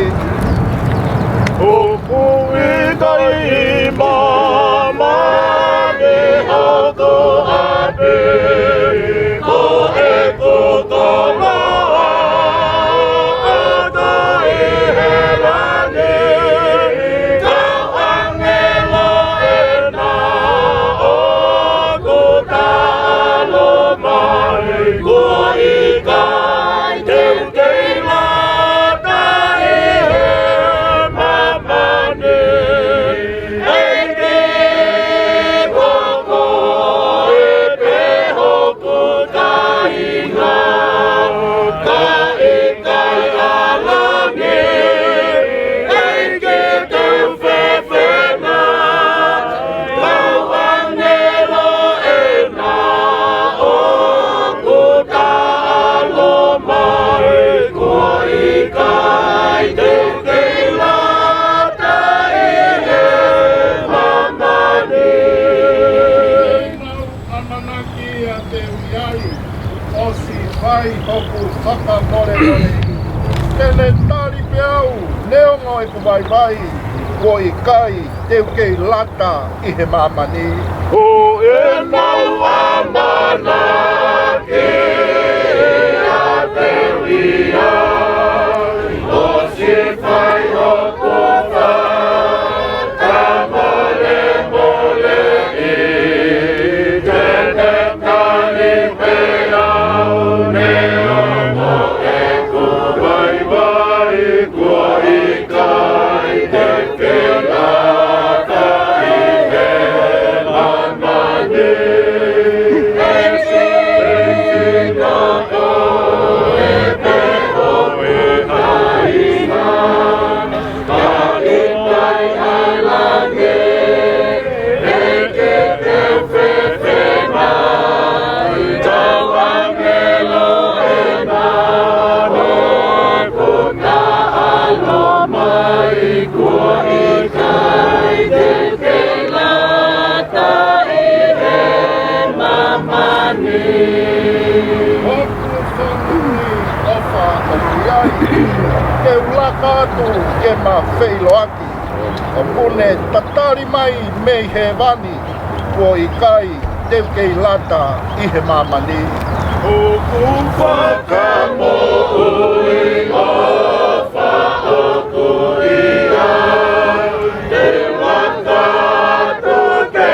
ʻOku ʻikai ʻi māmani hoku ʻapi, ko ʻeku konga ʻoku ʻi he langi, kau ʻāngelo ena ʻoku talomai. ʻOku ʻikai te u kei lata ʻi he māmani, ʻEiki, ko koe pē hoku kāinga. Ka ʻikai ʻa langi, ʻEiki, te u fēfē nai? Kau ʻāngelo ena ʻoku talomai, ʻoku ʻikai te u kei lata ʻi he māmani. ʻAmanaki ia te u ʻi ai, ʻosi fai hoku fakamolemole. Te ne tali pē au, neongo ʻeku vaivai, ʻoku ʻikai te u kei lata ʻi he māmani. Ko ʻenau ʻamanaki ia te u ʻi ai, ʻosi fai hoku fakamolemoleʻi. Te ne tali pē au, neongo ʻeku vaivai, ʻoku ʻikai te u kei lata ʻi he māmani. ʻEiki, ko koe pē hoku kāinga. Ka ʻikai ʻa langi, ʻEiki, te u fēfē nai? Kau ʻāngelo ena ʻoku talomai, ʻoku ʻikai te u kei lata ʻi he māmani. ʻOku fononga ʻofa ʻoku ʻi ai, te u laka atu ke ma feʻiloaki. ʻOku ne tatali mai mei hēvani, ʻoku ʻikai te u kei lata ʻi he māmani. ʻOku fakamoʻui ʻofa ʻoku ʻi ai, te u laka atu ke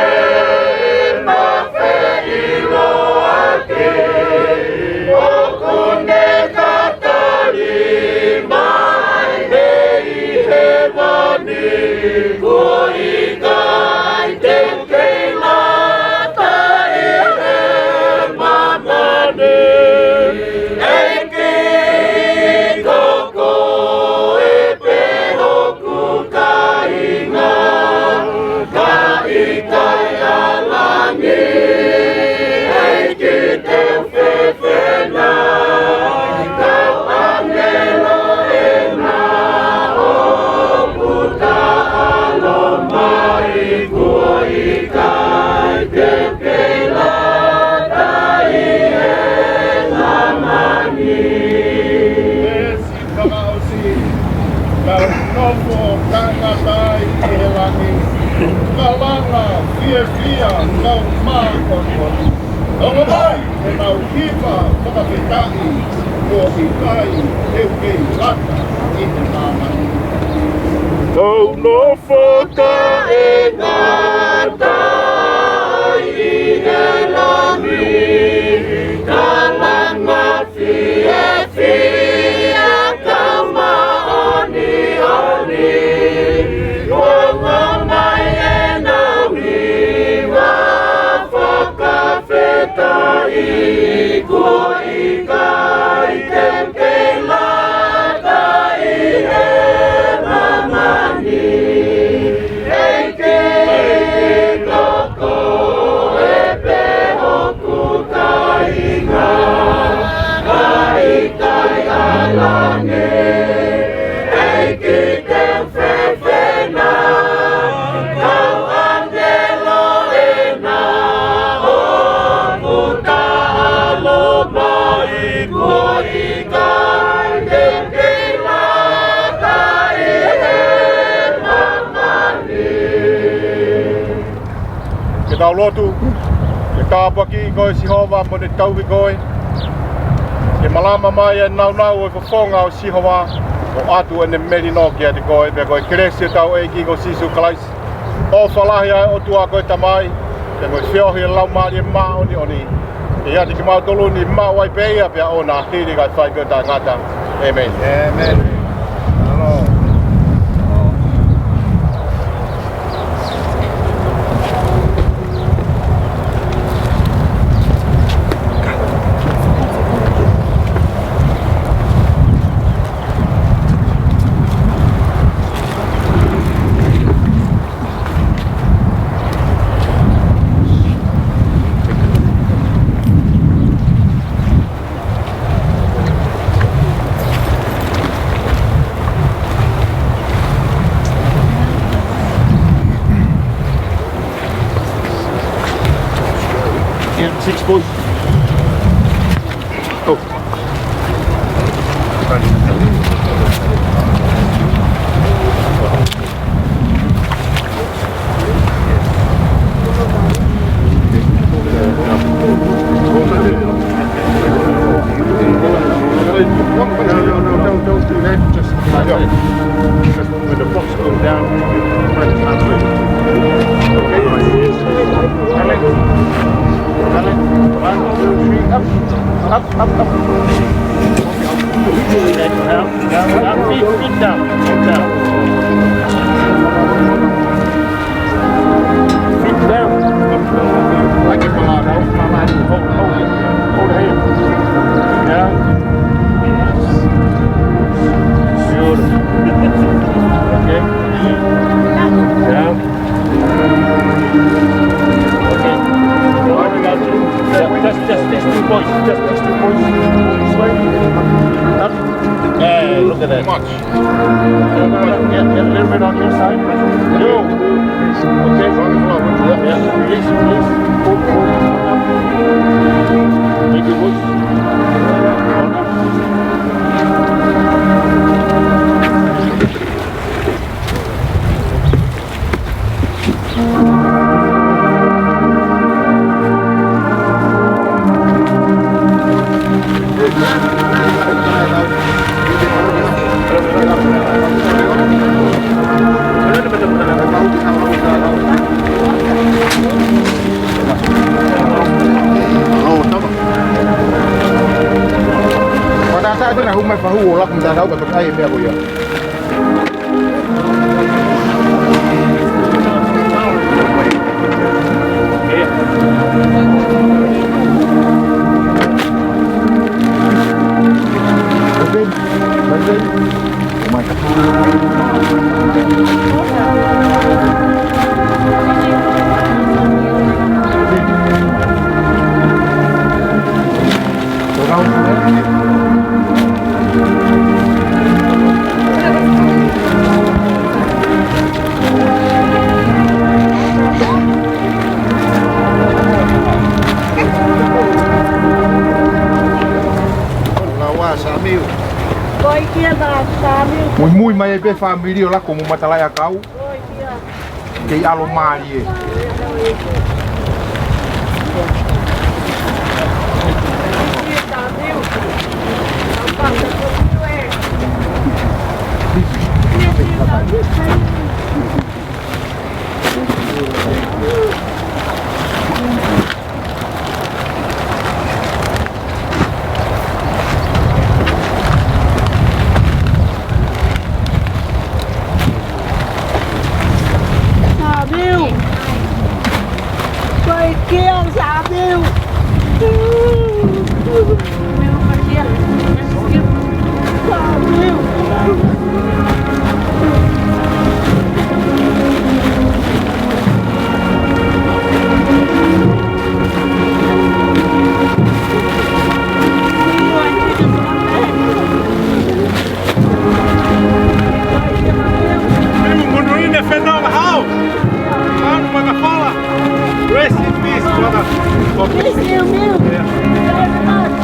ma feʻiloaki. ʻOku ne tatali ʻIa, nau māʻoniʻoni. Ongo mai, ʻenau hiva fakafetaʻi, kuo ʻikai te u kei lata ʻi he māmani. Tau nofo taʻengata ʻi he langi, ka langa fiefia ka māʻoniʻoni, kuo ongo mai ʻenau hiva fakafetaʻi, kuo ʻikai te u kei lata ʻi he māmani. ʻEiki ko koe pē hoku kāinga, ʻa e kai ʻa langi. ʻEiki te u fefena, kau ʻāngelo ʻena ʻoku taʻalo mai, kuo ʻikai te u kei lata ʻi he māmani. Ke tau lotu. Ke tāpuakiʻi koe Sihova mo ne tauhi koe. Ke malama mai ʻa e nāunau ʻo e fofonga ʻo Sihova, ʻo ʻoatu ʻene melino kiate koe, pea ko e kelesi ʻa hotau ʻEiki ko Sīsū Kalaisi, ʻofa lahi ʻa e ʻOtua ko e Tamai, pea mo e feohi ʻa e Laumālie Māʻoniʻoni, ke ʻiate kimautolu ni, maʻu ai pē ia pea ʻoua naʻa hili kae fai pē ʻo taʻengata. ʻĒmeni. ʻĒmeni. Yeah, six boys. Oh. No, no, no, don't, don't do that. Just like that. Just with the box going down, right, translate. Okay, right. Alex. Alex. One, two, three, up. Up, up, up. Okay, down, down, feet, feet down, feet down. Feet down. Like it, Bernardo. Hold, hold it. Hold the hand. Down. Beautiful. Okay. Down. Okay. All right, we got you. Yeah, just, just these two points. Just these two points. This way. Up. Hey, look at that. Too much. Yeah, yeah, a little bit on your side. Yo. Okay. Yeah, yeah. Release, release. Pull, pull. Make it good. Hold on. Ko e taʻataʻa ʻena hū mai fahu ʻo laku mei tatau ka toki ʻai e meʻa ko ia. Ko e kia na Samiu. Muimui mai ai pē fāmili ʻo lako mo matalaʻiʻakau. Ko e kia. Kei ʻalomālie. Sabiu! Vai que é, Sabiu! Sabiu! Mundu ine fenau hau. Manu Makafala. Rest in peace, brother. Thank you, Bill. Yeah. Very much.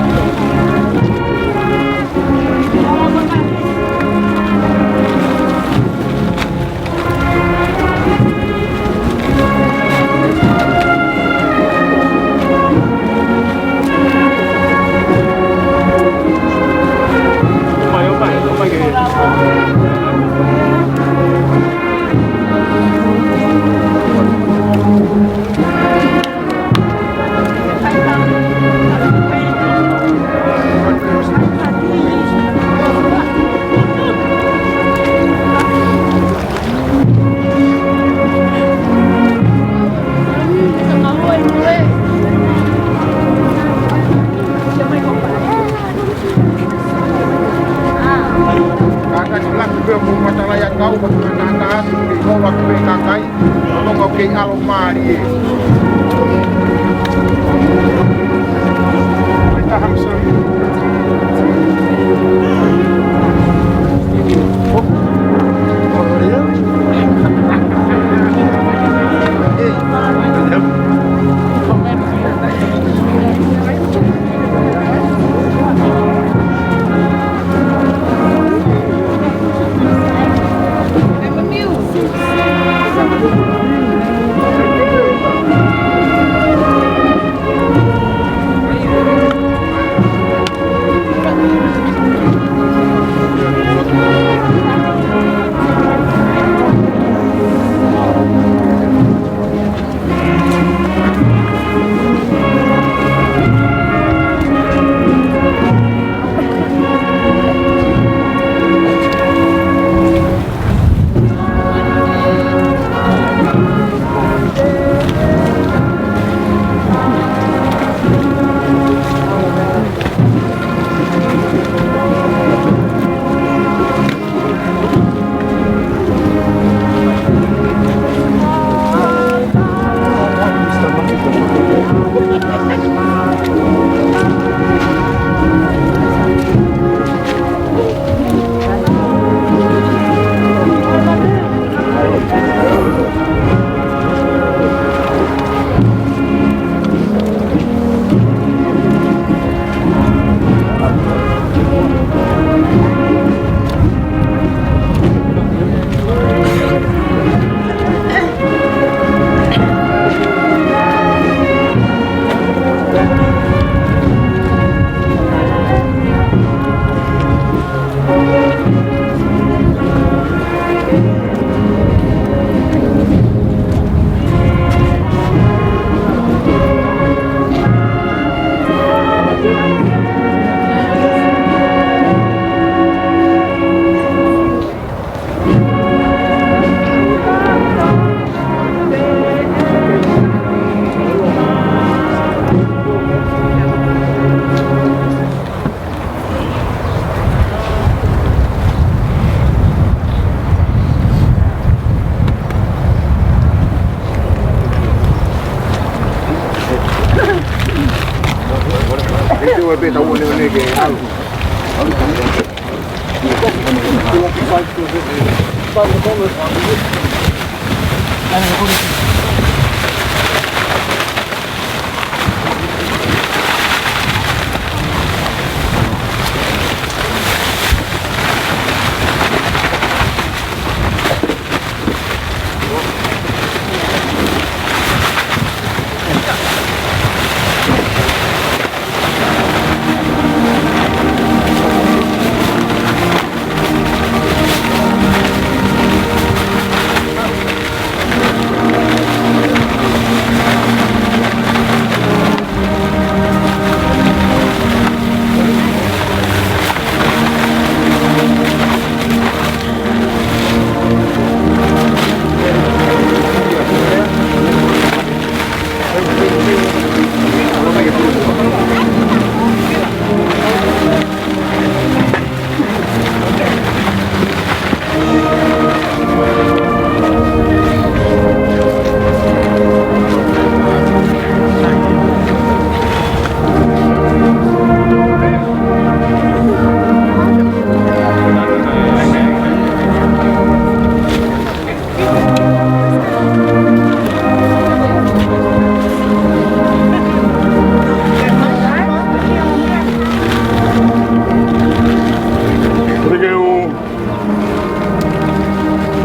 Kātaki laku pē mo matala ia kau, ko tuna nā kātu, ke kau laku pē kakai. Tonga o kei ʻalomālie. Mai taha, I'm sorry.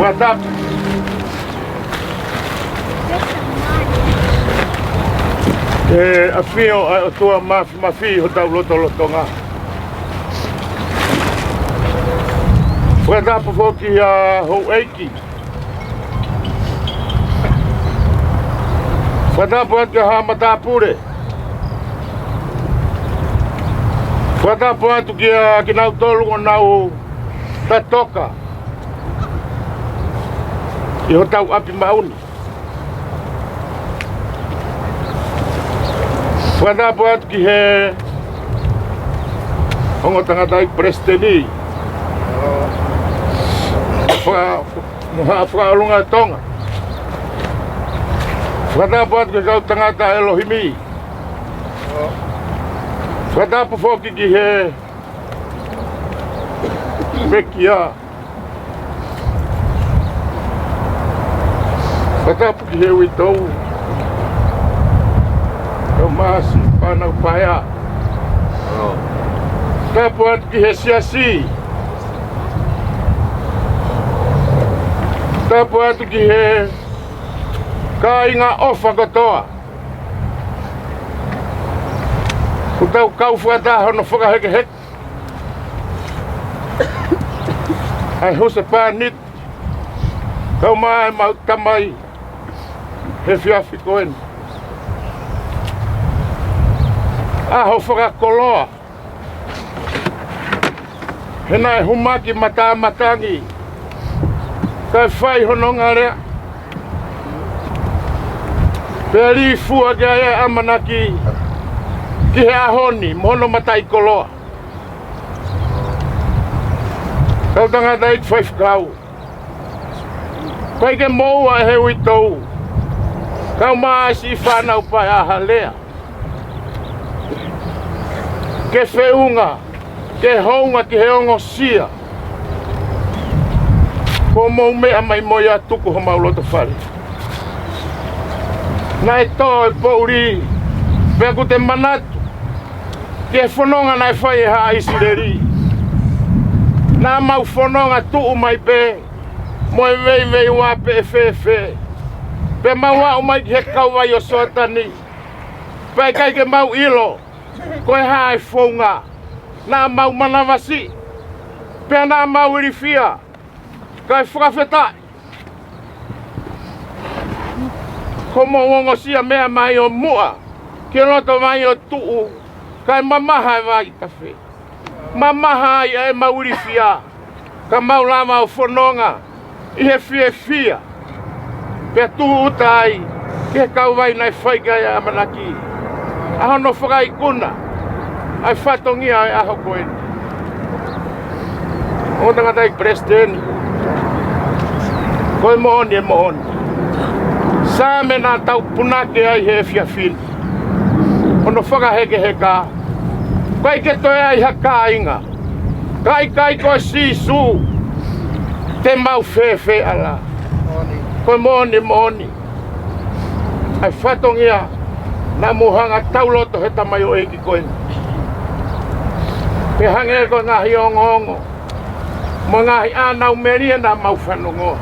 Fakatapu ki he ʻafio ʻa e ʻOtua Māfimafi ʻi hotau lotolotonga. Fakatapu foki ki he houʻeiki. Fakatapu atu ki he haʻa matāpule. Fakatapu atu kia kinautolu ʻoku nau tatoka ʻi hotau ʻapi maʻu ni. Fakatapu atu ki he ongo tangataʻeiki palesiteni. Faka-, mo e Haʻa Fakaʻolunga ʻo Tonga. Fakatapu atu ki he kau tangata ʻa ʻElohimi. Fakatapu foki ki he pekia. Fakatapu ki he uitou. Kau māsi, fānau paea. Tapu atu ki he siasi. Tapu atu ki he kāinga ʻofa kotoa. Kuo tau kau fakataha hono fakahekeheke ʻa e husepāniti, kau mai ʻemau tamai he efiafi ko eni. ʻAho fakakoloa, he naʻe humaki matāmatangi, kae fai hono ngalea, pea lifua ki ai ʻa e ʻamanaki ki he ʻaho ni mo hono mataʻikoloa. Kau tangataʻeiki faifekau, ʻikai ke moʻua ʻe he uitou, kau māsi, fānau paea, ha lea ke feʻunga, ke hounga ki he ongosia. Ko hoʻomou meʻa mai mo ia, tuku homau loto fale. Naʻe tō e poʻuli, pea ʻoku te manatu ki he fononga naʻe fai ʻe Haʻa ʻIsileli. Naʻa mau fononga tuʻu mai pē mo e veiveiua pe ʻe fēfē, pea mau aʻu mai ki he kauvai ʻo Soatani, pea ʻikai ke mau ʻilo ko e hā e founga. Naʻa mau manavasiʻi, pea naʻa mau ilifia, kae fakafetaʻi ko hoʻomou ongosia meʻa mai ʻo muʻa ki he loto vai ʻo tuʻu, kae mamaha e vai tafe. Mamaha ai ʻemau ilifia, ka mau lava ʻo fononga ʻi he fiefia, pea tūʻuta ai ki he kauvai naʻe fai ki ai ʻa e ʻamanaki, ʻa hono fakaikuna ʻa e fatongia ʻo e ʻaho ko eni. Ongo tangataʻeiki palesiteni, ko e moʻoni e moʻoni. Saame naʻa tau punake ai he efiafi ni, hono fakahekeheka, ʻikai ke toe ʻi ai ha kāinga ka ʻikai ko Sīsū, te mau fēfē ʻalā. Ko e moʻoni, moʻoni ʻa e fatongia naʻa mou hanga ʻo tauloto he tamaioʻeiki ko eni. Pea hangē ko e ngaahi ongoongo mo e ngaahi ʻānau melie naʻa mau fanongoa,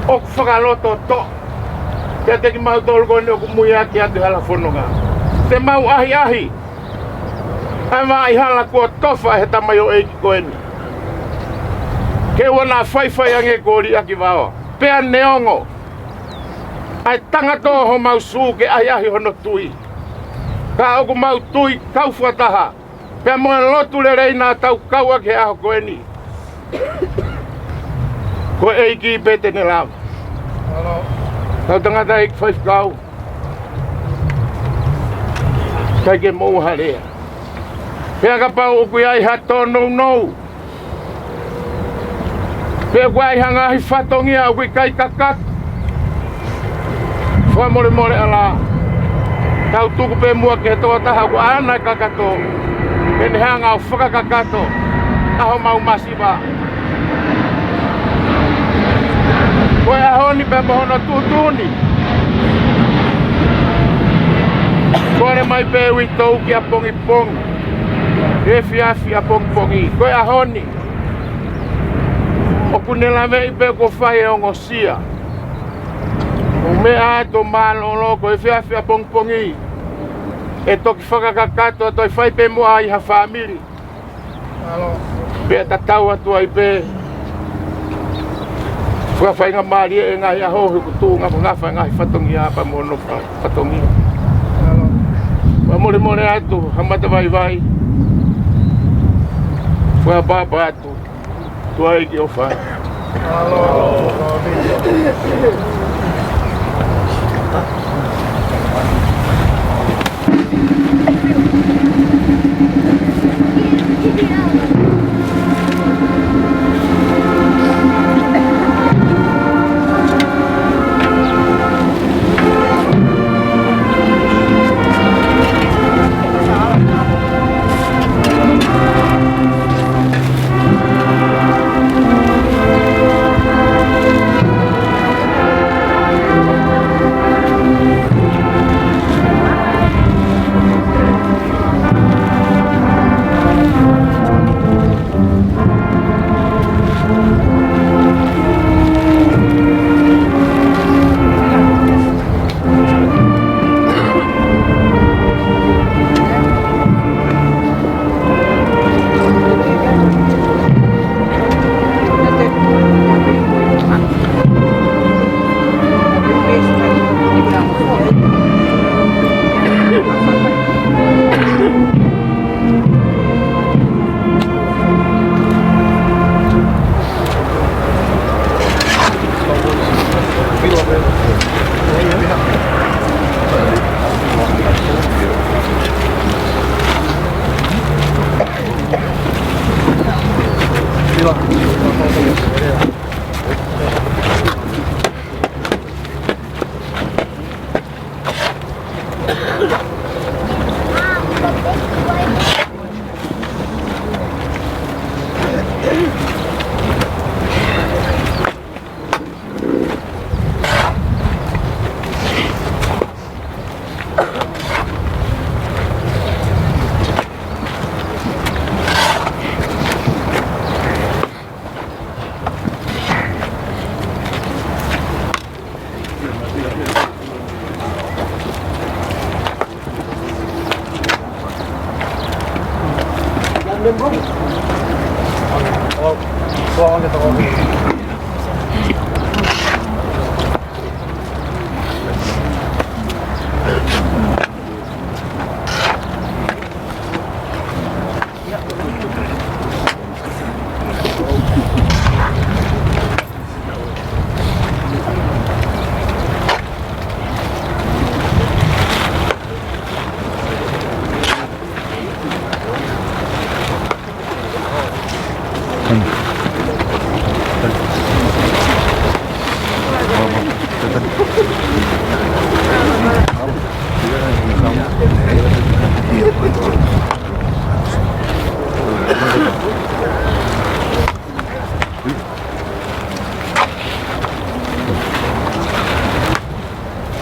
ʻoku fakalototoʻa kiate kimautolu ko eni ʻoku muiaki atu he hala fononga. Te mau ʻahiʻahi ʻa e vaʻa hala kuo tofa ʻe he tamaioʻeiki ko eni, ke ʻoua naʻa faifai ange kuo liʻaki vaoa. Pea neongo ʻa e tangatō homau sū ke ʻahiʻahi hono tui, ka ʻoku mau tui kau fakataha pea mo e lotu lelei naʻa tau kau ʻaki he ʻaho ko eni, ko e ʻEiki pē te ne lava. Kau tangataʻeiki faifekau, ʻikai ke moʻua ha lea. Pea kapau ʻoku ʻi ai ha tōnounou, pe ʻoku ʻi ai ha ngaahi fatongia ʻoku ʻikai kakato, fakamolemole ʻalā, tau tuku pē muʻa ki he tokotaha ʻoku ʻaʻana e kakato, ke ne hanga ʻo fakakakato ʻa homau masiva. Ko e ʻaho ni pea mo hono tuʻutuʻuni, kole mai pē uitou ki ʻapongipongi, efiafi ʻapongipongi. Ko e ʻaho ni ʻo Kuo ne laveʻi pē kuo fai e ongosia. ʻOku meʻa atu mālōlō ko e efiafi ʻapongipongi. ʻE toki fakakakato ʻo toe fai pē muʻa ʻi ha fāmili. Pea tatau atu ai pē. Fakafaingamālie e ngaahi ʻaho he kuo tuʻu ngafangafa e ngaahi fatongia pea mo hono fa-, fatongia. Fakamolemole atu, ha mata vaivai. Fakapapa atu. Tuai ki ʻofa.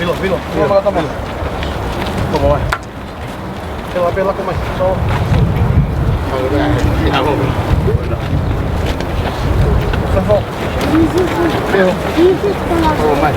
Vilo, Vilo, Vilo, Vilo. Toma mai. Te la pela ko mai. So. Safo. Vilo. Toma mai.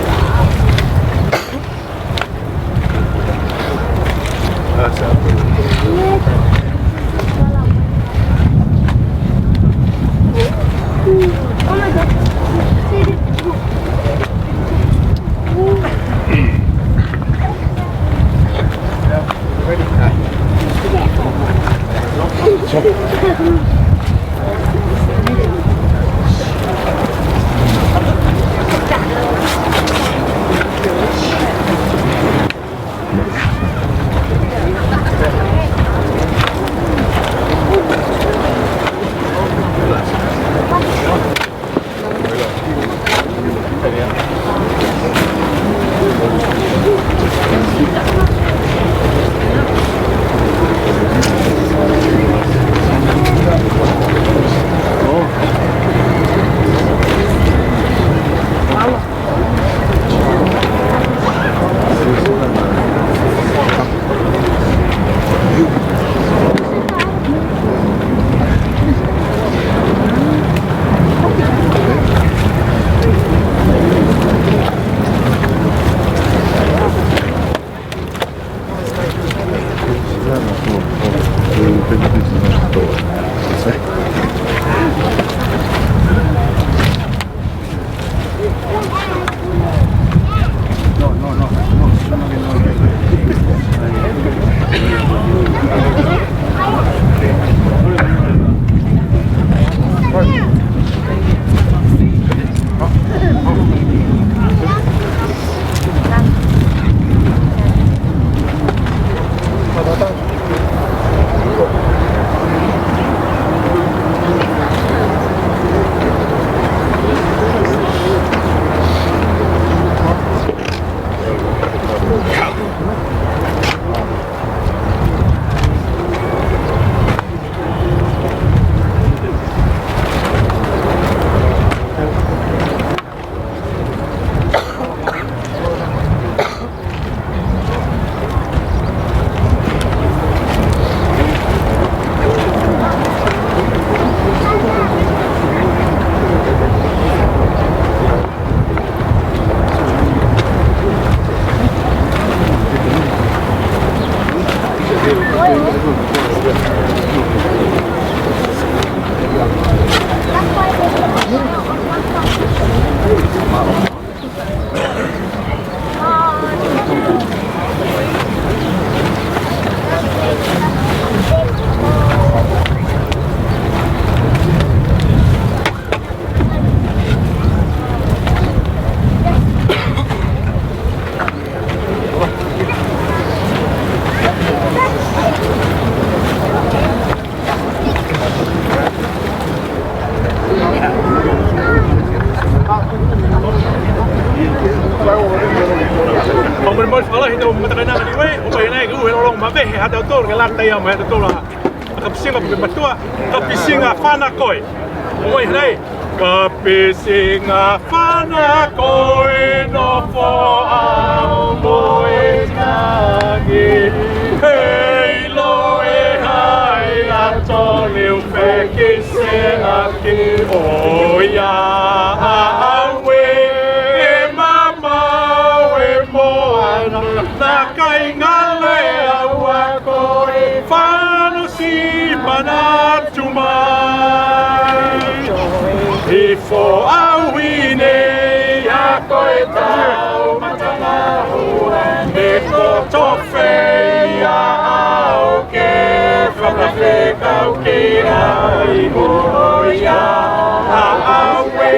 Ke lata ia mo e tola. Kapisinga pe matua, kapisinga fana koe. Oi, nei. Kapisinga fana koe no fo au mo e tangi. Hei lo e hai a toli u feki se aki o ia a au e e mamau e moana. Na kai ngale au a koe fano si manatu mai. I fo au i nei a koe tau matana hua. E ko tofe ia au ke fakafekau ki ai mo ia a au e